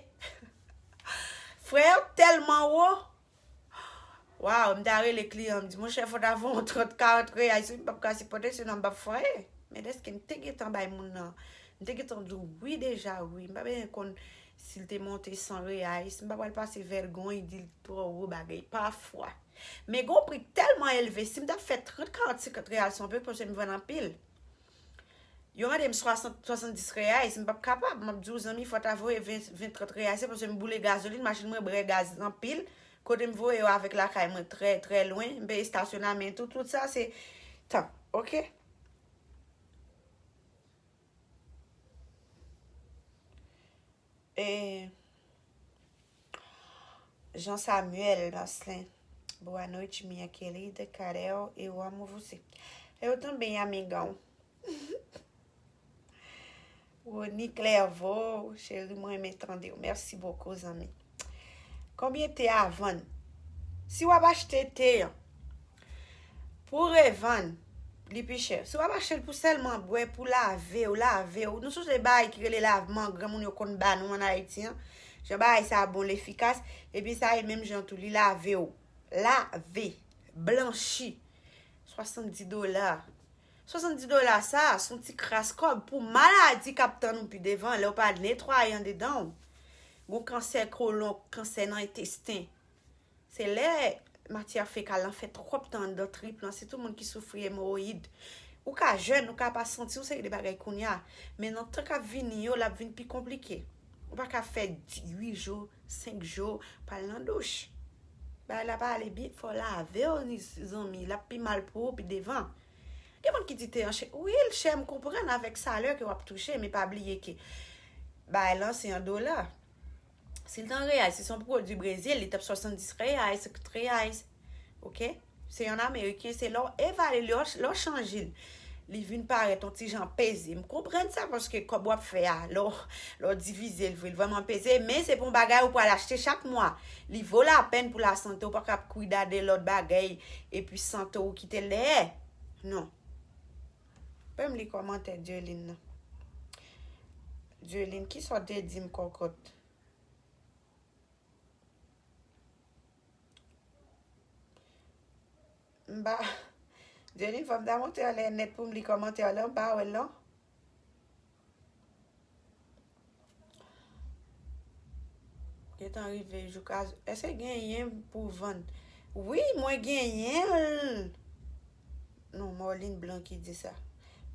Frè yo tèlman wo. Waw, m ta rele kliyan, m di, monchè, fò ta voye yon trant, karant reyay, si m p ap ka sipòte, sinon m p ap fraye. Men dèske m te gentan bay moun nan, m te gentan di w wi deja, wi. M pa bezwen konn si l te monte san reyay, si m pa pral pase vèlgon, li di l twò wo bagay, pafwa. Men gon pri tèlman elve, si m t ap fè trant, karant, senkant reyay, se yon pèp, paske m vann anpil. Yo mande m swasant, swasanndis reyay, si m p ap kapab, m ap di w, zanmi, fò ta voye ven, ven, trant reyay, se paske m boule gazolin, machin mwen bwè gaz anpil, kote m voye yo avèk lakay mwen trè, trè lwen, m peye estasyonman, tout, tout sa, se tan, oke? E, Jean Samuel Marcelin, boa noite, minha querida Carel, eu amo você. Eu também, amigão. Rony Clairvaux, cheri, mwen renmen tande w. Mèsi bokou, zanmi. Konbyen te a vann? Si w ap achte te an pou revann, li pi chè. Si w ap achte l pou sèlman bwè, pou lave w, lave w. Nou sonje bagay ki rele lavman, granmoun yo konn ba nou ann Ayiti an. Jan bagay sa bon, l efikas. Epi sa e menm jan tou, li lave w. Lave. Blanchi. Swasanndis dola. Swasanndis dola sa, se yon ti kras kòb pou maladi k ap tann ou pi devan, lè w pa netwaye andedan w. Gon kansè kolon, kansè nan entesten. Se lè matyè fekal lan fè twòp tan anndan trip lan, sitou moun ki soufri emowoyid. Ou ka jèn, ou ka pa santi yon seri de bagay kounye a, men nan tan k ap vini yo, l ap vin pi konplike. Ou pa ka fè di-, uit jou, senk jou, pa al nan douch. Bagay la pa ale byen, fò w lave w, zanmi, l ap pi mal pou ou pi devan. Gen moun ki di te an chè. Wi, l chè, m konprann avèk salè ke w ap touche, men pa bliye ke bagay lan se an dola. Si l t an reyay, si se yon pwodui Brezil, li t ap swasanndis reyay, senkant reyay. Oke? Se yon ameriken, se lè w evalye l, lè w chanje l, li vin parèt yon ti jan peze. M konprann sa paske kòb w ap fè a, lè w, lè w divize l vre, l vrèman peze, men se pou yon bagay ou pral achte chak mwa. Li vo lapèn pou lasante, ou pa ka ap kwidade lòt bagay, epi sante w kite l dèyè. Non. Ban m li kòmantè Dieline nan. Dieline, kisa w te di m kòkòt? M pa, Dieline, fò m ta monte anlè nèt pou m li kòmantè a, m pa wè l non. Gentan rive jou ka, èske genyen pou vann? Wi, mwen genyen l. Non, Morlin Blanc ki di sa.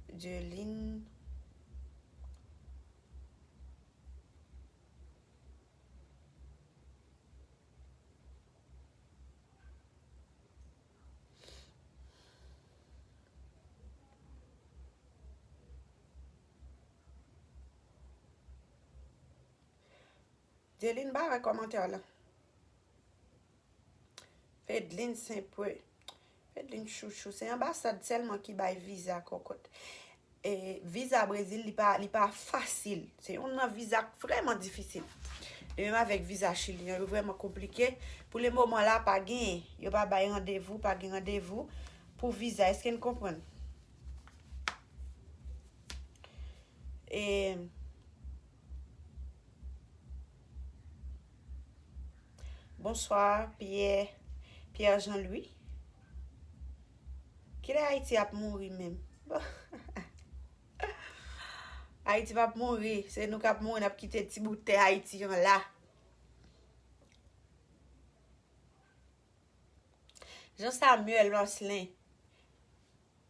Dieline. Dieline, ba wè kòmantè la. Fedline Senpwe. Fedline chouchou. Se anbasad sèlman ki bay viza kòkòt. E, viza Brezil, li pa, li pa fasil. Se youn nan viza k vrèman difisil. De menm avèk viza Chili an, yo vrèman konplike. Pou le moman la, pa genyen. Yo pa bay randevou, pa gen randevou pou viza. Èske n konprann? E, Bonswa, Pierre, Pierre Jean Louis. Kilè Ayiti ap mouri menm? Ayiti p ap mouri, se nou k ap mouri, n ap kite ti bout tè Ayiti an la. Jean Samuel Marcelin.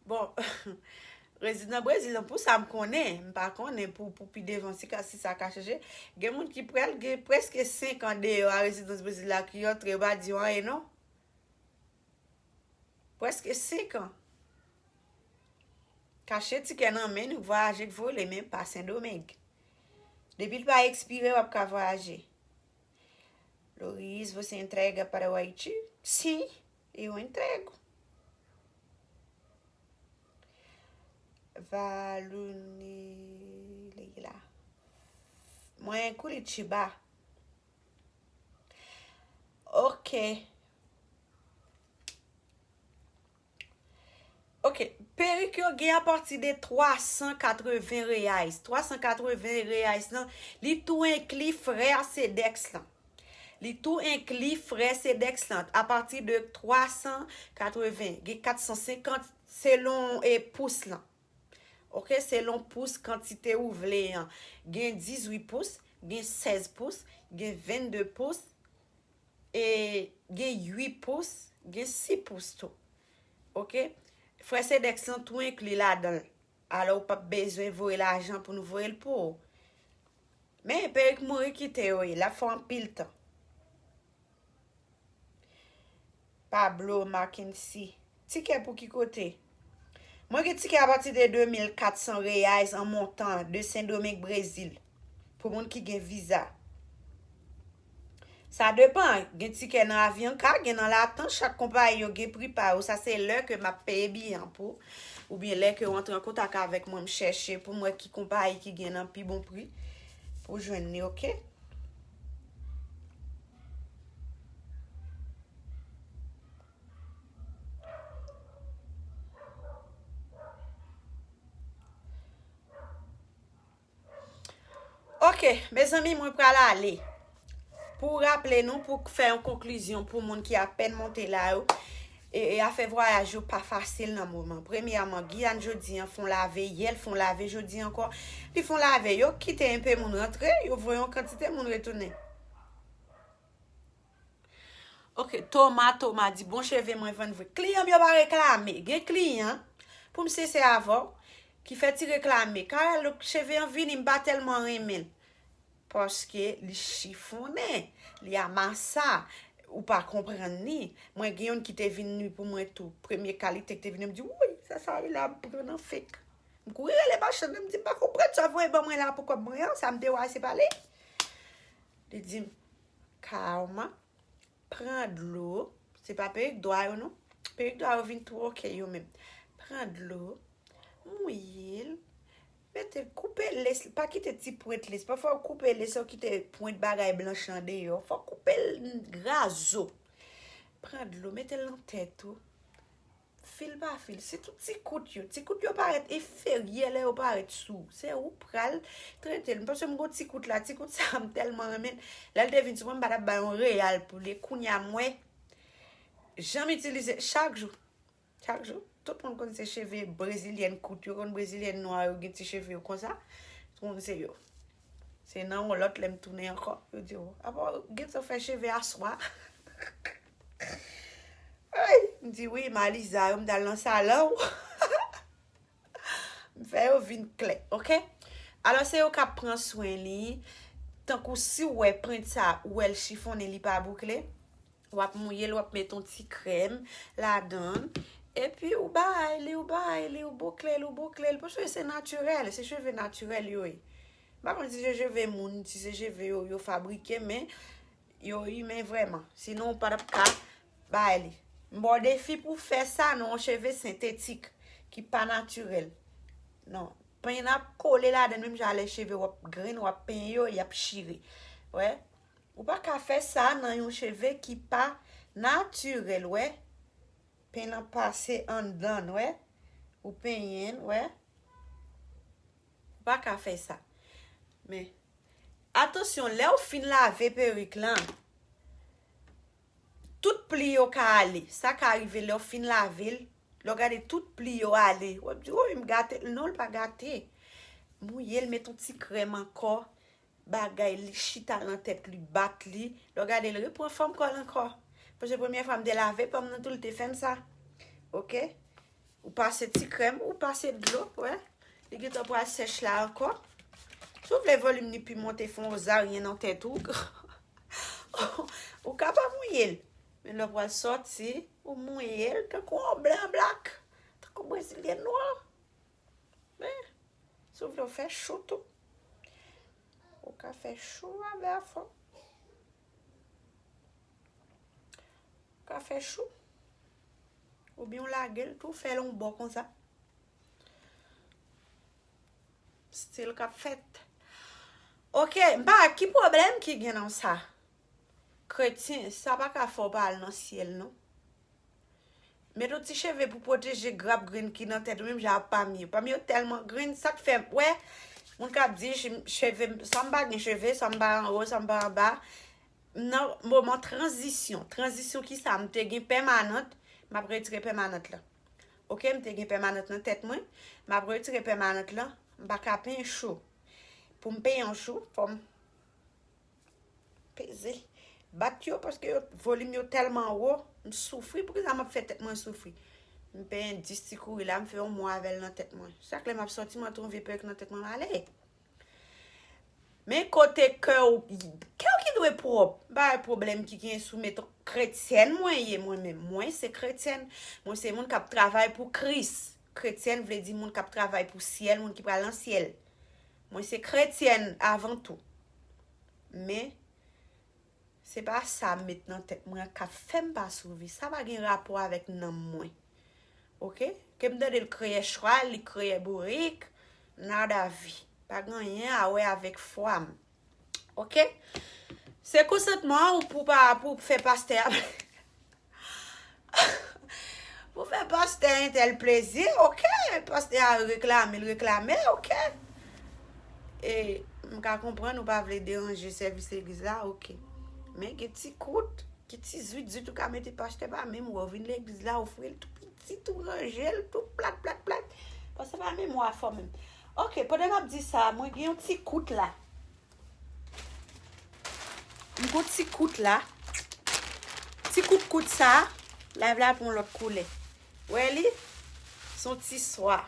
Bon, rezidan Brezil lan, pou sa m konnen, m pa konnen pou, pou pi devan, si ka, si sa ka chanje. Gen moun ki pral gen prèske senk an deyò a rezidans Brezil la ki antre, yo pa di yo anyen, non. Prèske senk an. Kache tikè nan men nou, vwayaje k vole, men pa Sendomeng. Depi l pa ekspire, w ap ka vwayaje. Loris, você entrega para o Haiti? Sim, eu entrego. Valune Leila. Mwen Curitiba. Ok. Ok, perik yo gen apati de twa san katreven reais. Twa san katreven reais lan, li tou enkli frè Sedex lan. Li tou enkli frè Sedex lan, apati de twa san katreven. Gen kat san senkant selon, e, pous lan. Ok, selon pous kantite ou vle an. Gen dizuit pous, gen sèz pous, gen vennde pous, e gen uit pous, gen sis pous tou. Ok? Frè Sedex lan tou enkli ladan l. Alò, ou p ap bezwen voye lajan pou nou voye l pou ou. Men, perik mouri kite yo ye, l ap fè anpil tan. Pablo Mackenzie. Tikè pou ki kote? Mwen gen tikè apati de de mil kat san reais an montan de Sendomeng, Brezil. Pou moun ki gen viza. Sa depan, gen tikè nan Avianca, gen nan Latam, chak konpayi yo gen pri pa yo. Sa se lè ke m ap peye biyè an pou, oubyen lè ke w antre an kontak avèk mwen, m chèche pou m wè ki konpayi ki gen nan pi bon pri pou jwenn li, ok? Ok, mezanmi, mwen pral ale. Pou raple nou, pou fè yon konklizyon pou moun ki apèn monte la yo, e, e afè vwayaj yo pa fasil nan moman. Premyèman, Giyàn jodi an fon lave, yè l fon lave, jodi ankò li fon lave. Yo kite enpe moun rantre, yo voye yon kantite moun retounen. Ok, Toma, Toma di, bon, cheve mwen vann vre. Kliyan m yo pa reklame. Gen kliyan, pou m sensè avè w, ki fè ti reklame. Carel, cheve an vini, m pa tèlman renmen l. Paske li chifonnen, li amasa, ou pa konprann li. Mwen gen youn ki te vin li pou mwen tou. Premye kalite ki te vin, m di, wouyy, sa, sa, li la pran nan fek. M kouri rele machann nan, m di, m pa konprann sa voye ban mwen la pou kòb mwen an, sa m te wè se pa li. Li di m, Karma, pran dlo, se pa perik dwa yo non. Perik dwa yo vin tou ok yo menm. Pran dlo, mouye l, mete l, koupe les, pa kite ti pwent les. Pafwa ou koupe les, ou kite pwent bagay blanch lan deyò. Fò w koupe l razo. Pran dlo, mete l nan tèt ou. Fil pa fil, sitou ti kout yo. Ti kout yo parèt enferyè lè yo parèt sou ou. Se ou pral trete l. Paske m gon ti kout la, ti kout sa a m tèlman renmen l. Lè l te vin sou mwen, m pa t ap bay yon reyal pou li. Kounye a m wè jan m itilize chak jou. Chak jou. Tout moun konn se cheve brezilyèn kout yo, konn brezilyèn nwa yo gen ti cheve yo konsa. Tout moun se yo. Se nan yon lòt lè m tounen ankò. Yo di, o, apa w gentan fè cheve aswè? Ay, m di, wi, Maliza, yo, m t al nan salon. M fè yo vin klè, ok? Alò, se yo k ap pran swen li. Tankou si w wè prent sa, ou wè l chifonnen, li pa boukle. W ap mouye l, w ap met yon ti krèm ladan l. Epi ou bay li, ou bay li, ou boukle l, ou boukle l. Paske se natirèl, se cheve natirèl yo ye. M pa konn si se cheve moun, si se cheve yo, yo fabrike, men yo imen vrèman. Sinon, ou pa t ap ka bay li. M ba w defi pou w fè sa nan yon cheve sentetik, ki pa natirèl. Non, Penyen ap kole ladan l, menm jan lè cheve w ap grenn, w ap penyen yo, y ap chire. Wè. Ou pa ka fè sa nan yon cheve ki pa natirèl, wè. Penyen an pase anndan, wè. Ou penyen l, wè. Ou pa ka fè sa. Men, atansyon, lè w fin lave perik lan, tout pli yo ka ale. Sa ka rive lè w fin lave l, lè w gade tout pli yo ale. W ap di, woy, m gate l. Non, l pa gate. Mouye l, met yon ti krèm ankò. Bagay li chita nan tèt li, bat li. Lè w gade l repran fòm kò l ankò. Paske premyè fwa m te lave pa m nan tou, li te fè m sa. Oke? Ou pase ti krèm, ou pase dlo, wè. Li gentan pral sèch la ankò. Si w vle volim li pi monte, fè yon zaryen nan tèt ou. Ou ka pa mouye l. Men lè w pral sòti, ou mouye l tankou yon blan blak. Tankou brezilyen nwa. Men, si w vle w fè chou tou. Ou ka fè chou avè afè w. Ou ka fè chou. Oubyen w lage l tou, fè l yon bò konsa. Stil k ap fèt. Oke, m pa, ki pwoblèm ki gen nan sa? Kretyen, sa pa ka fè w pa al nan syèl, non. Met yon ti cheve pou pwoteje grap grenn ki nan tèt ou, menm jan ak pa m yo. Pa m yo tèlman grenn, sa k fè, wè, moun k ap di, ch-, cheve m, sa m pa gen cheve, sa m pa anwo, sa m pa anba. Nan moman tranzisyon, tranzisyon ki sa, m te gen pèmanant, m ap retire pèmanant lan. Oke, m te gen pèmanant nan tèt mwen, m ap retire pèmanant lan, m pa ka penyen chou. Pou m penyen yon chou, fò m peze. Bat yo, paske yo, volim yo tèlman wo, m soufri. Poukisa m ap fè tèt mwen soufri? M penyen dis ti kouri la, m fè yon mwa avè l nan tèt mwen. Chak lè m ap sòti, m antre yon vye perik nan tèt mwen, m ale. Men kote kè w, kè w ki dwe pwòp. M pa wè pwoblèm ki gen sou met, kretyèn mwen ye, mwen menm. Mwen se kretyèn. Mwen se moun k ap travay pou Kris. Kretyèn vle di moun k ap travay pou syèl, moun ki pral nan syèl. Mwen se kretyèn avan tou. Men, se pa sa m met nan tèt mwen k ap fè m pa swiv li. Sa pa gen rapò avèk nanm mwen. Oke? Ke m tande l kreye chwal, li kreye bourik, nada vi. Pa gen anyen a wè avèk fwa m. Oke? Se konsantman an pou pa, pou fè pastè a pou fè pastè entèl plezi, oke. Pastè a reklame, l reklame, oke. E m ka konprann ou pa vle deranje sèvis legliz la, oke. Men gen ti kout, gen ti zwit, zwit ou ka mete pastè pa menm wè, w vin legliz la, ou fouye l tou piti, tou ranje l, tou plat, plat, plat. Pastè pa menm wè afè w menm. Oke, pandan n ap di sa, mwen gen yon ti kout la. M gon ti kout la. Ti kout kout sa, live la pran yon lòt koulè. Wè li? Se yon ti swa.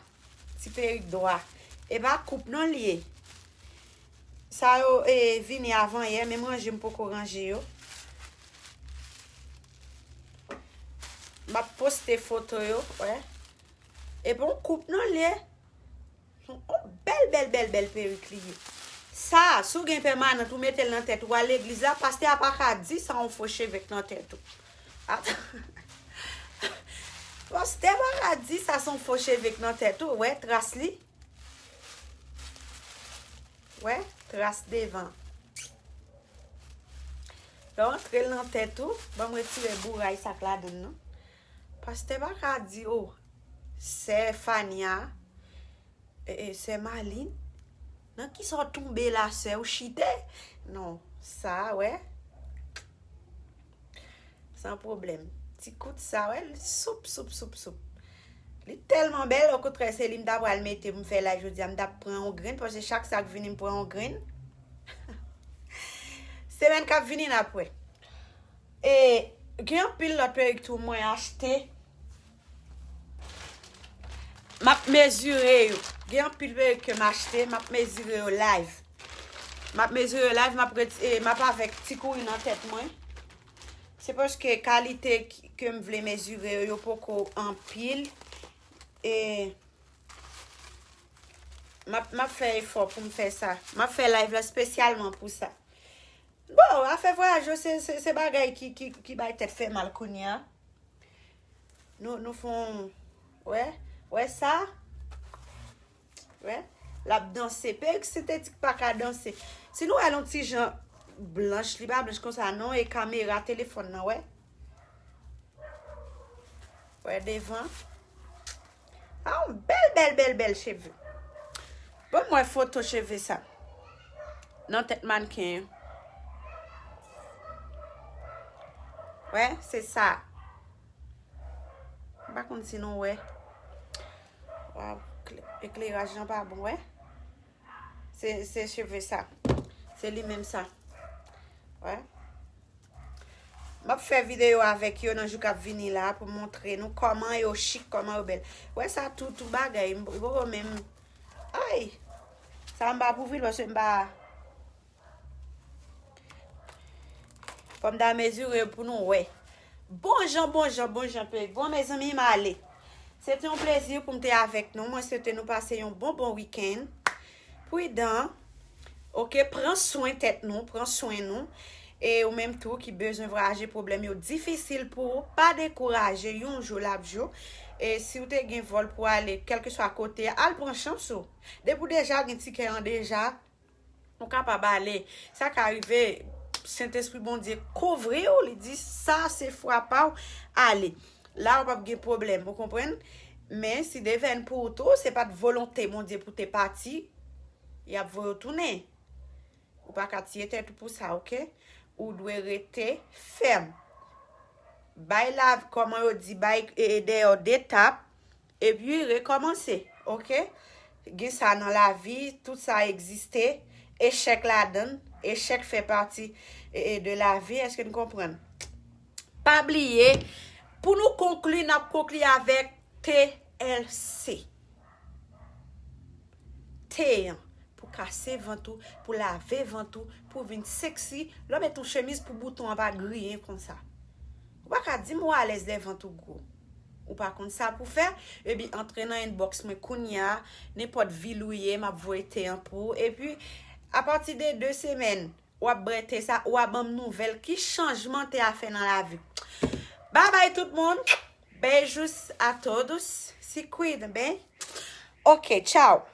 Ti perik dwa. E pa koup non li ye. Sa yo, e, vini avan yè, men m ranje, m poko ranje yo. M ap poste foto yo, wè. E pa yon koup non li ye. Yon bèl, bèl, bèl, bèl perik li ye. Sa, si w gen pèmanant, ou mete l nan tèt ou, al legliz la, pastè a pa ka di sa yon fo cheve k nan tèt ou. At-, pastè pa ka di sa se yon fo cheve k nan tèt ou, wè tras li. Wè tras devan. Lè w antre l nan tèt ou, ban m retire bouray sa k ladan l nan. Pastè pa ka di, o, sè Fania, e, e, sè Malin, nan kisa w tonbe la, sè, ou chite? Non, sa, wè. San pwoblèm. Ti kout sa, wè, li soup, soup, soup, soup. Li tèlman bèl, okontrè, se li m ta pral mete pou m fè live jodi a, m t ap pran yon grenn, paske chak sa k vini, m pran yon grenn. Semèn k ap vini, n ap wè. E gen anpil lòt perik tou mwen achte. M ap mezire yo. Gen anpil perik ke m achte, m ap mezire yo live. M ap mezire yo live, m ap reti-, e, m ap avèk ti kouri nan tèt mwen. Se paske kalite ki, ke m vle mezire yo, yo poko anpil. E m ap, m ap fè efò pou m fè sa. M ap fè live la espesyalman pou sa. Bon, afè vwayaj yo, se, se, se bagay ki, ki, ki bay tèt fè mal kounye a. Nou, nou fè yon, wè, wè sa? Wè? L ap danse. Perik sentetik pa ka danse. Si nou wè l yon ti jan blanch, li pa blanch konsa non, e kamera telefòn nan, wè. Wè devan. A, yon bèl, bèl, bèl, bèl cheve. Bon, mwen foto cheve sa. Nan tèt mannken. Wè, se sa. M pa konn si nou wè. Waw, kle- ekleraj lan pa bon, wè. Se, se cheve sa. Se li menm sa. Wè. M ap fè videyo avèk yo nan jou k ap vini la pou montre nou kòman yo chik, kòman yo bèl. Wè sa tou, tou bagay. M poko menm. Ay! Sa m pa pou vil paske m pa. Fò m ta mezire pou nou wè. Bon jan, bon jan, bon jan, pe. Bon, mezanmi, m ale. Se te yon plezi pou m te avèk nou. Mwen swete nou pase yon bon, bon wikenn. Pridan. Oke, pran swen tèt nou, pran swen nou. E ou menm tou ki bezwen vwayaje, pwoblèm yo difisil pou ou, pa dekouraje, yon jou l ap jou. E si w te gen vòl pou ale, kèlkeswa kote a, al pran chans ou. Depi w deja gen tikè an deja, ou kapab ale. Sa ka rive, Sentespri Bondye kouvri w, li di, "Sa se fwa pa w, ale." La, ou p ap gen pwoblèm, ou konprann? Men si devèn pou ou tou, se pa t volonte Bondye pou te pati, y ap voye w tounen. Ou pa ka tiye tèt ou pou sa, oke? Ou dwe rete fèm. Bay la, kòman yo di, bay, e, e, dèyè de tap, epi rekòmanse, oke? Gen sa nan lavi, tout sa egziste, echèk ladann, echèk fè pati, e, e, de lavi, èske n konprann? Pa bliye, pou nou konkli, n ap konkli avèk T L C. Te an, pou kase vant ou, pou lave vant ou, pou vin seksi, lè w met yon chemiz pou bouton an pa griyen konsa. Ou pa ka di m ou alèz lè vant ou gwo. Ou pa konn sa pou fè, epi antre nan inbox mwen kounye a, nenpòt vil ou ye, m ap voye te an pou ou. Epi, apati de de semèn, w ap bwè te sa, w ap ban m nouvèl ki chanjman te a fè nan lavi w. Babay tout moun. Beijos a todos. Se cuidem, bem? Ok, tchau.